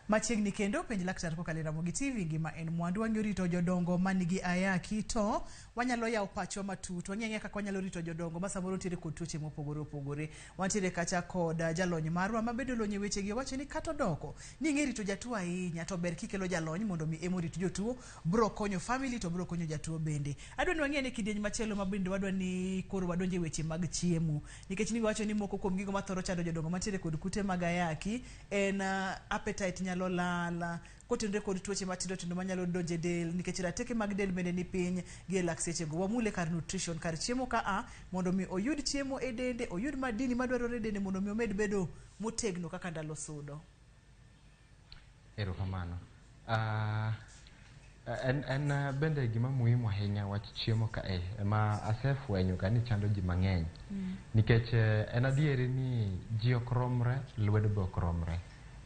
Machiegni kendo penj laktar kokalo e Ramogi TV ngima en mwandu. Wang'iyo rito jodongo manigi ayaki to wanyalo yawo pachwa matut. Wang'e ang'eya kaka wanyalo rito jodongo ma samoro nitiere kod tuoche mopogore opogore. Wantiere kacha kod jalony marwa mabedo lony e wechegi owacho ni kata odoko ni ing'e rito jatuo ahinya to ber kikelo jalony mondo mi ema orit jotuo bro konyo family to bro konyo jatuo bende. Adwa ni wang'e ni kidieny machielo ma bende wadwa ni koro wadonje weche mag chiemo nikech ni wacho ni moko kuom gigo mathoro chando jodongo mantiere kod kute mag ayaki en appetite nyalo lal kotenore kod tuoche matindo tindo manyalo donjo e del nikech rateke mag del bende ni piny gi e lak sechego. Wamule kar nutrition kar chiemo ka a mondo mi oyud chiemo e dende oyud madini madwarore e dende mondo mi omed bedo motegno kaka ndalo sudo. Erokamano. En bende gima muhimu ahinya wach chiemo kae ema asefwenyo ga ni chando ji mang'eny. Nikech en adieri ni ji ok romre, lwedo be ok romre.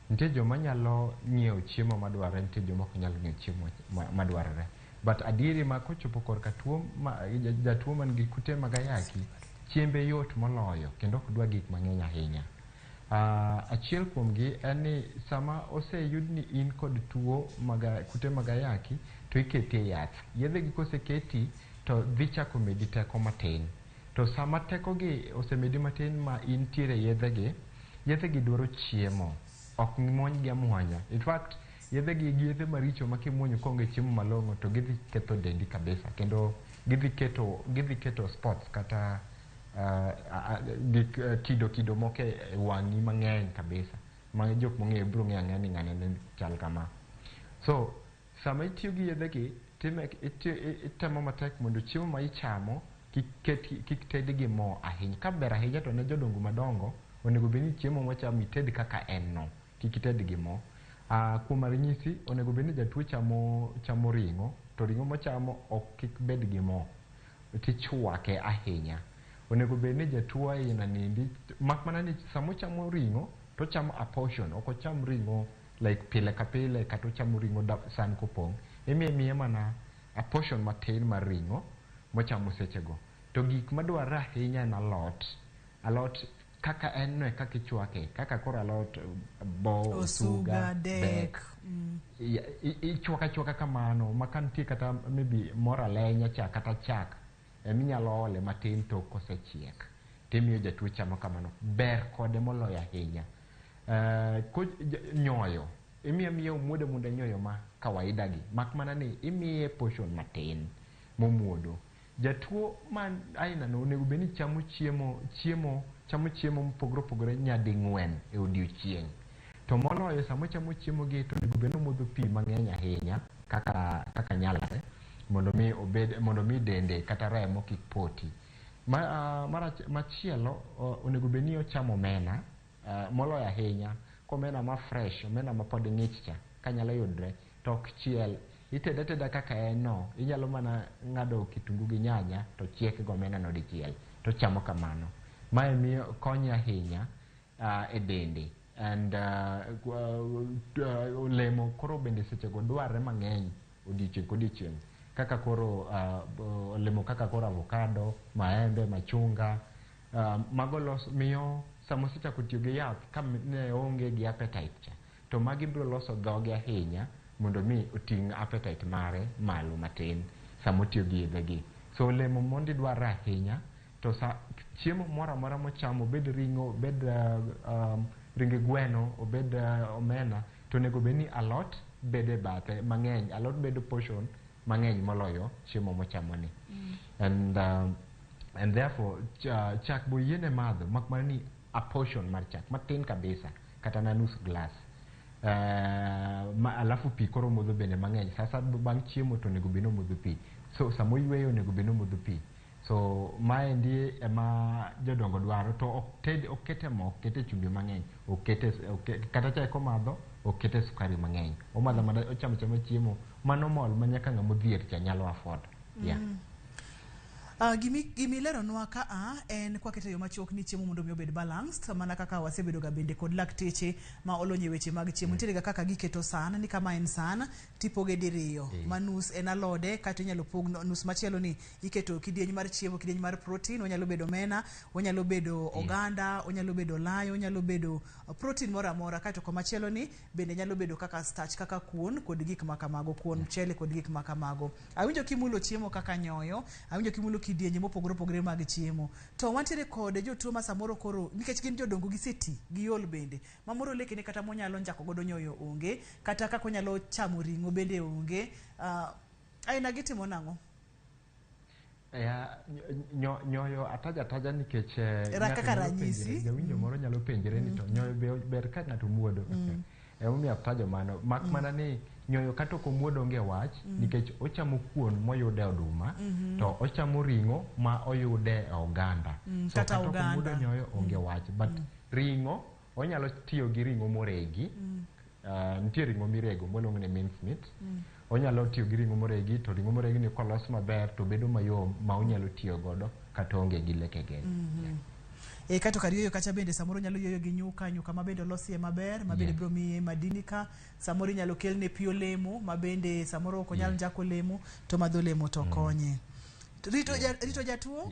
Nitie joma nyalo ng'iewo chiemo madwarore, nitie joma ok nyal ng'iewo chiemo madwarore. But adieri ma kochopo korka tuo ma, jatuo man gi kute mag ayaki, chiembe yot moloyo kendo ok dwa gik mang'eny ahinya. Achiel kuomgi en ni sama oseyud ni in kod tuo mag kute mag ayaki to iketi e yath. Yedhe gi koseketi to dhi chako medi teko matin. To sama teko gi osemedi matin ma intiere e yedhe gi, yedhe gi dwaro chiemo. Ok muony gi amuonya. In fact, yedhe gi gi yedhe maricho ma kimuonyo koonge chiemo malong'o to gidhi ketho dendi kabisa kendo gidhi keto spots kata gik kido moko e wang'i mang'eny kabisa ma jok mong'eyo biro ng'eyo ang'eya ni ng'ane ne chal kama. So sama itiyo gi yedhe gi itemo matek mondo chiemo ma ichamo kik ted gi mo ahinya. Ka ber ahinya to ne jodongo madongo onego bed ni chiemo mochamo ited kaka en no, kik ited gi mo. Kuom ranyisi onego bed ni jatuo chamo ring'o to ring'o mochamo ok kik bed gi mo tichwake ahinya. Onego bed ni jatuo aina nindi mak mana ni sama ochamo ring'o to ochamo a portion, ok ocham ring'o like pile ka pile kata ochamo ring'o san kopong'. Imiye miye mana a portion matin mar ring'o mochamo sechego. To gik madwarore ahinya en alot. Alot kaka en no e kaka ichwake, kaka koro alot bo, Osuga, dek. Ichwako achwaka kamano ma ka nitie kata maybe moro alenya cha kata chak eminyalo ole matin to kosechiek timiyo jatuo chamo kamano. Ber kode moloyo ahinya. Nyoyo imiyo miyo omuodo amuoda nyoyo ma kawaida gi mak mana ni imiye portion matin momuodo. Jatuo man aina no onego bed ni chamo chiemo mopogore opogore nyading'wen e odiochieng'. To moloyo sama ochamo chiemo gi to onego bed ni omodho pi mang'eny ahinya kaka nyalore mondo mi dende kata remo kik poti. Machielo onego bed ni ochamo omena moloyo ahinya komena ma fresh, omena ma pod ng'ich cha kanyalo yudre to ok chiel. Itede ateda kaka en no, inyalo mana ng'ado kitungu gi nyanya to chiek go omena no dichiel to chamo kamano. Mae miyo konyo ahinya e dende. And olemo koro bende sechego dwarre mang'eny odiochieng' kodiochieng'. Kaka koro olemo kaka koro avocado, maembe, machunga, mago miyo sama osechako tiyo gi yath ka ne onge gi appetite cha to magi biro loso dhoge ahinya mondo mi oting' appetite mare malo matin sama otiyo gi yedhe gi. So olemo mondi dwarre ahinya to sa chiemo moro amora mochamo, obed ring'o, obed ring gweno, obed omena, to onego bed ni alot bedo e bathe mang'eny. Alot bedo portion mang'eny moloyo chiemo mochamo ni. And therefore chak bo yiene madho mak mana ni a portion mar chak matin kabisa kata na nus glass. Alafu pi koro modho bende mang'eny. Sasa bang' chiemo to onego bed ni omodho pi. So sama oyweyo onego bed ni omodho pi. So maendi ema jodongo dwaro to ok kete mo, ok kete chumbi mang'eny, kata chae komadho ok kete sukari mang'eny. Omadho mana ochamo chama chiemo mano mol ma nyaka ng'ama odhier cha nyalo afford. Yeah. Gimileronwa ka a en kwakete yo machuok ni chiemo mondo mi obed balanced, mana kaka wasebedo ga bende kod lakteche ma olony e weche mag chiemo. Nitiere ga kaka giketo san ni kama en san tipoge diriyo. Ma nus en alode, kata inyalo pog nus machielo ni iketo kidieny mar chiemo, kidieny mar protein, onyalo bedo omena, onyalo bedo oganda, onyalo bedo olayo, onyalo bedo protein moro amora. Kaeto komachielo ni bende nyalo bedo kaka starch, kaka kuon kod gik makamago, kuon, mchele kod gik makamago. Awinjo kimulo chiemo kaka nyoyo, awinjo kimulo kidienje mopogore opogore mag chiemo. To wantiere kod jotuo ma samoro koro nikech gin jodongo giseti, giol bende. Mamoro lekene kata monyalo njako godo nyoyo onge, kata kaka onyalo chamo ring'o bende onge. Aina gitimo nang'o? Ya, nyoyo ataja ataja nikech Era ng'ato kaka nyalo ranyisi. penjre, jawinjo moro nyalo penjre ni to nyoyo be ber ka ng'ato muodo. Emomiyo atajo mano. Mak mana ni nyoyo kata ok omuodo onge wach, nikech ochamo kuon moyude oduma, to ochamo ring'o ma oyude e oganda. So kata kata ok omuodo oganda. nyoyo onge wach. But ring'o onyalo tiyo gi ring'o moregi. Nitie ring'o mirego mwaluongo ni mince meat. Onyalo tiyo gi ring'o moregi, to ring'o moregi ni kolos maber to bedo mayom ma onyalo tiyo godo kata onge gi lekege. Kato kar yueyo kacha bende samoro nyalo yueyo gi nyuka, nyuka ma bende olosie maber, ma bende biro miye madini ka. Samoro inyalo kelne pi olemo, ma bende samoro ok onyal njako olemo, to madho olemo to konye. Rito jatuo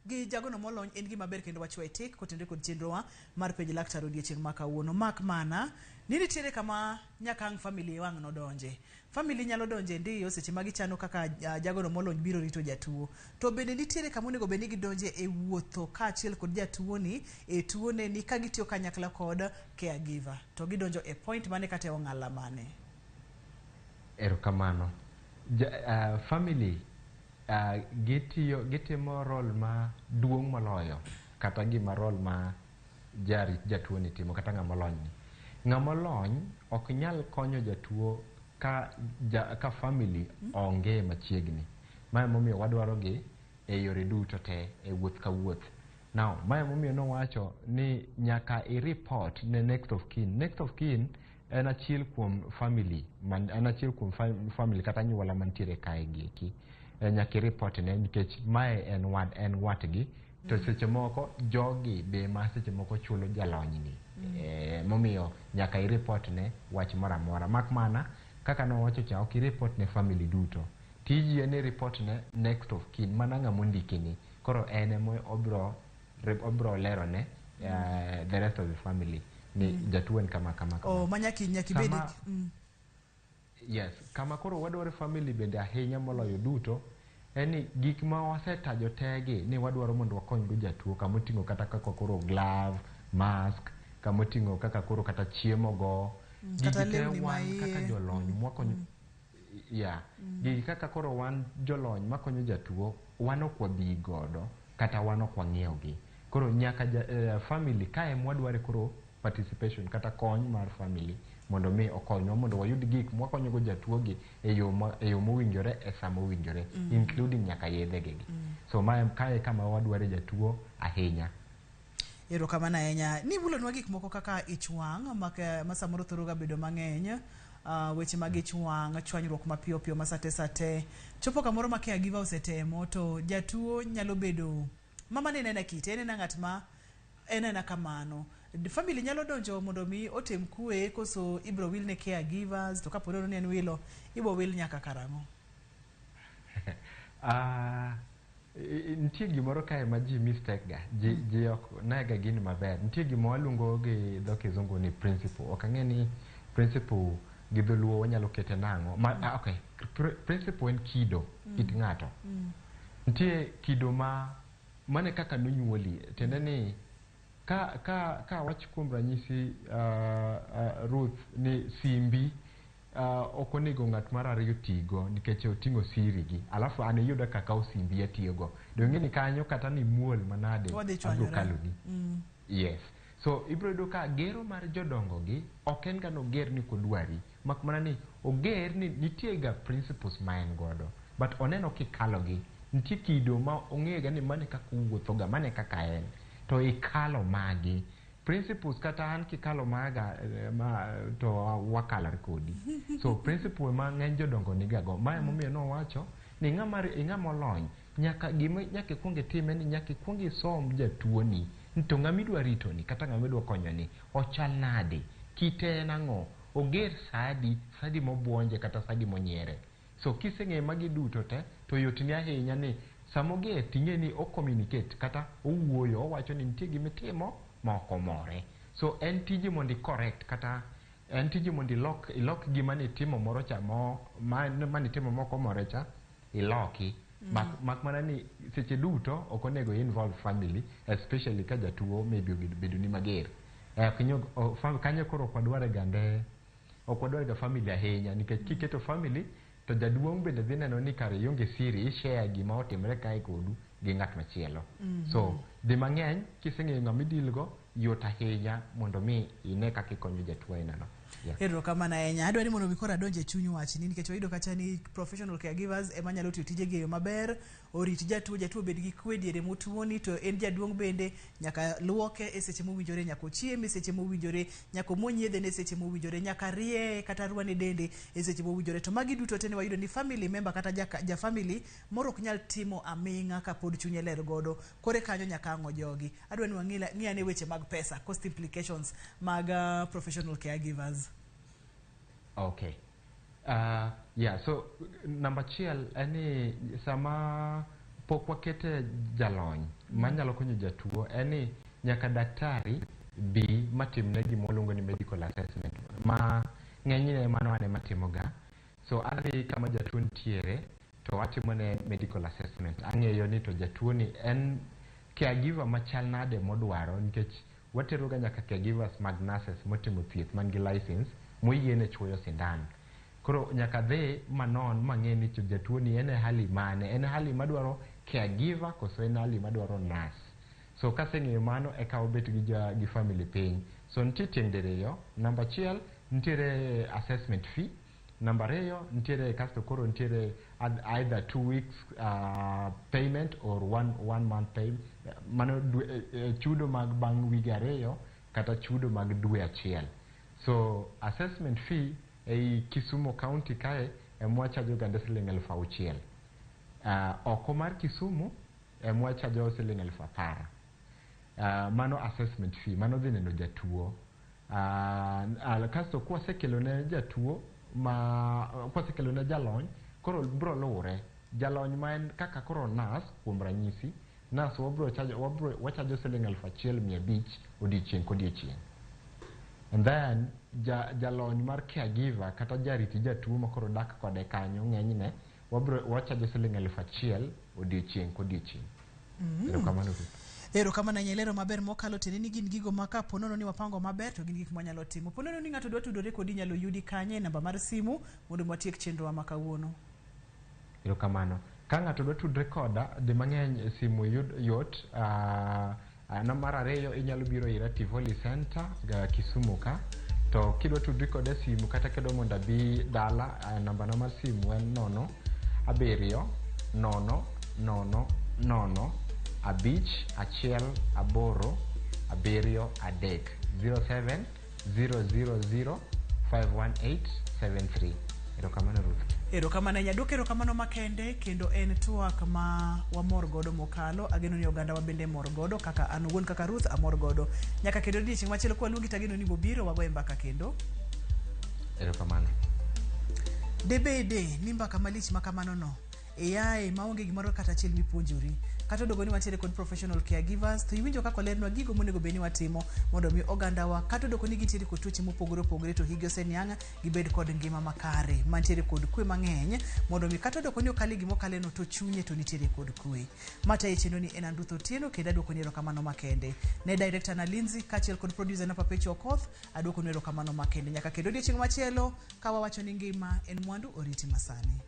gi jagono molony en gima ber kendo wachwa tik kotenore kod chenrowa mar penj laktar odiechieng' ma kawuono. Mak mana ni nitiere kama nyaka ang' family wang' nodonje. Family nyalo donje ndiyo seche ma gichano kaka jagono molony biro rito jatuo. To bende nitiere kama onego bed ni gidonje e wuotho kaachiel kod jatuo ni e tuone ni ka gitiyo kanyakla kod caregiver. To gidonjo e point mane kata e ong'ala mane? Erokamano. Family gitiyo, gitimo role ma duong' moloyo kata gima role ma jarit jatuo ni timo kata ng'ama olony ni. Ng'ama olony ok nyal konyo jatuo ka family onge machiegni. Ma emomiyo wadwaro gi e yore duto te e wuoth ka wuoth. Now, ma emomiyo nowacho ni nyaka i report ne next of kin. Next of kin en achiel kuom family, en achiel kuom family kata anyuola mantiere kae gi eki. Nyaka i report ne nikech mae en wat, en watgi. To seche moko jogi be ma seche moko chulo jalony ni. Momiyo nyaka i report ne wach moro amora. Mak mana kaka nowacho cha, ok i report ne family duto. Tiji en ni report ne next of kin, mana ng'ama ondiki ni. Koro en ema obro lero ne the rest of the family ni jatuo en kama kama kama. Oh, ma nyaki bed Yes, kama koro wadwaro family bende ahinya moloyo duto en ni gik ma wasetajo tegi ni wadwaro mondo wakony go jatuo, kama oting'o kata kaka koro glove, mask, kama oting'o kaka koro kata chiemo go, gigi Kata te lewni ma wan kaka iye. jolony mwakonyo ya gigi kaka koro wan jolony makonyo jatuo, wan ok wabi godo kata wan ok wang'iew gi. Koro nyaka family kae mwadware koro participation kata kony mar family mondo mi okonywa mondo wayud gik mwakonyo go jatuo gi e yo mowinjore e sa mowinjore, including nyaka yedhe gi. So mae kae kama wadware jatuo ahinya. Erokamano ahinya. Nibulonwa gik moko kaka ich wang' ma samoro thoro ga bedo mang'eny, weche mag ich wang', chwanyruok mapiyo piyo ma sate sate. Chopo kamoro ma caregiver osetemo to jatuo nyalo bedo mama ne nena kite, en ena ng'at ma en ena kamano. Family nyalo donjo mondo mi otem kwe koso ibro wil ne caregivers, to kapo ni en wilo, ibo wil nyaka karang'o? Nitie gimoro kae ma ji mistake ga, ji ok nega gini maber. Nitie gima waluongo gi dho kizungu ni principle. Ok ang'e ni principle gi dholuo wanyalo kete nang'o. Okay. Principle en kido, kit ng'ato. Nitie kido ma mane kaka nonyuoli, tiende ni ka wach kuom ranyisi, Ruth, ni simbi ok onego ng'at mar ariyo tigo nikech oting'o siri gi, alafu an iyuda ka akawo simbi atiyogo, donge ni kanyo kata ni muol manade Wadhi abiro chwanyore. kaloni. Yes. So ibiro yudo ka gero mar jodongo gi ok en ga noger ni kodwari, mak mana ni oger ni nitie ga principles ma en godo, but oneno kikalo gi, nitie kido ma ong'eyo ga ni mane kaka owuotho ga, mane kaka en, to ikalo magi principles. Kata an kikalo maga ma, to wakalore kodi. So principle ma ng'eny jodongo niga go, ma emomiyo nowacho ni ng'ama olony Nyaka gima nyaka ikwong itim en ni nyaka ikwong isom jatuoni ni to ng'ama idwa ritoni kata ng'ama idwa konyoni ochal nade, kite en ang'o, oger sa adi, sa adi mobuonje kata sa adi monyiere. So kiseng'eyo magi duto te to yotni ahinya ni sama oger ting'e ni o communicate kata owuoyo owacho ni nitie gimitimo ma ok omore. So en tiji mondo i correct kata en tiji mondo ilok ilok gima nitimo moro cha mo manitimo mok omore cha iloki. Mak mana ni seche duto ok onego involve family, especially ka jatuo maybe obedo ni mager. Kanyo koro ok wadware gande, ok wadwar ga family ahinya nikech kiketo family to jaduong' bende dhi neno ni kare ionge siri, i share gima otimre kae kodu gi ng'at machielo. So di mang'eny kiseng'eyo ng'ama idil go yot ahinya mondo mi ine kaka ikonyo jatuo ainano. Yeah. Erokamano ahinya. Adwa ni mondo mi koro adonj e chuny wachni nikech wayudo kacha ni professional caregivers ema nyalo tiyo tijegi e yo maber, orit jatuo, jatuo obed gi kwe diere motuoni, to en jaduong' bende nyaka luoke e seche mowinjore, nyaka ochiem e seche mowinjore, nyaka omuony yedhene e seche mowinjore, nyaka rieye kata rwane dende e seche mowinjore. To magi duto te ne wayudo ni family member kata ja family moro ok nyal timo aming'a kapod chunye ler godo. Kore kanyo nyaka ang' ojogi. Adwa ni wang'i ane weche mag pesa, cost implications mag professional caregivers. Okay. Yeah, so namba achiel en ni sama pok wakete jalony manyalo konyo jatuo en ni nyaka daktari bi matimne gima waluongo ni medical assessment ma ng'enyne mano an ema timoga. So adhi kama jatuo nitiere to atimone medical assessment. Ang'eyo ni to jatuo ni en caregiver machal nade modwaro nikech watero ga nyaka caregivers mag nurses motimo thieth man gi license moyiene chuoyo sindan. Koro nyaka dhi manon mang'e ni to jatuo ni en e hali mane, en e hali madwaro caregiver koso en hali madwaro nurse. So kaseng'eyo mano eka wabet gi, gi family piny. So nitie tieng' diriyo, namba achiel nitiere assessment fee, namba ariyo nitiere kasto koro nitiere either 2 weeks payment or one month pay, mano dwe, chudo mag bang' wige 2 kata chudo mag dwe achiel. So assessment fee ei Kisumu County kae ema wachajo gande siling 6,000. Oko mar Kisumu ema wachajo siling 10,000. Mano assessment fee, mano dhi neno jatuo. Kasto kwasekelo ne jatuo ma kwasekelo ne jalony, koro bro luwre. Jalony ma en kaka koro nurse kuom ranyisi, nurse wabro chajo, wabro wachajo siling 1,500 odiochieng' kodiochieng'. And then jalony mar caregiver kata jarit jatuo ma koro dak kode kanyo ng'enyne wabro wachajo siling 1,000 odiochieng' kodiochieng'. Erokamano, Ruth. Erokamano ahinya, ilero maber mokalo tiende ni gin gigo ma kapo nono ni wapango maber to gin gik mwanyalo timo. Po nono ni ng'ato dwa tudore kodi inyalo yudi kanye e namba mar simu mondo watiek chenrowa ma kawuono. Erokamano. Ka ng'ato dwa tudre koda, di mang'eny simu yot. Mar ariyo inyalo biro ira Tivoli Center ga Kisumu ka. To kidwa tudri koda e simu kata kidwa mondo abi dala, namba na mar simu en 0 7 0 0 0 0 5 1 8 7 3, 07 000 51873. Erokamano, Ruth. Erokamano ahinya. Duoko erokamano makende kendo en twak ma wamor godo mokalo. Ageno ni oganda wa bende mor godo kaka an owuon kaka Ruth amor godo. Nyaka kendo odiochieng' machielo kwaluongi tageno ni bobiro wagoye mbaka kendo. Erokamano. Debede ni mbaka malich ma kamano no iyae maonge gimoro kata achiel mipuonjori kata odogo ni wantiere kod professional caregivers to iwinjo kaka olernwa gigo monego bed ni watimo mondo mi ogandawa kata odoko ni gintiere kod tuoche mopogore opogore to higi oseniang' gibed kod ngima makare mantiere kod kwe mang'eny mondo mi kata odoko ni okale gima okaleno to chunye to nitiere kod kwe. Matayo chenro ni en an Ruth Otieno kendo aduokoni erokamano makende ne director na Lindsay kaachiel kod producer na Perpetua Okoth. Aduokonu erokamano makende nyaka kendo odiochieng' machielo ka wawacho ni ngima en mwandu oriti masani.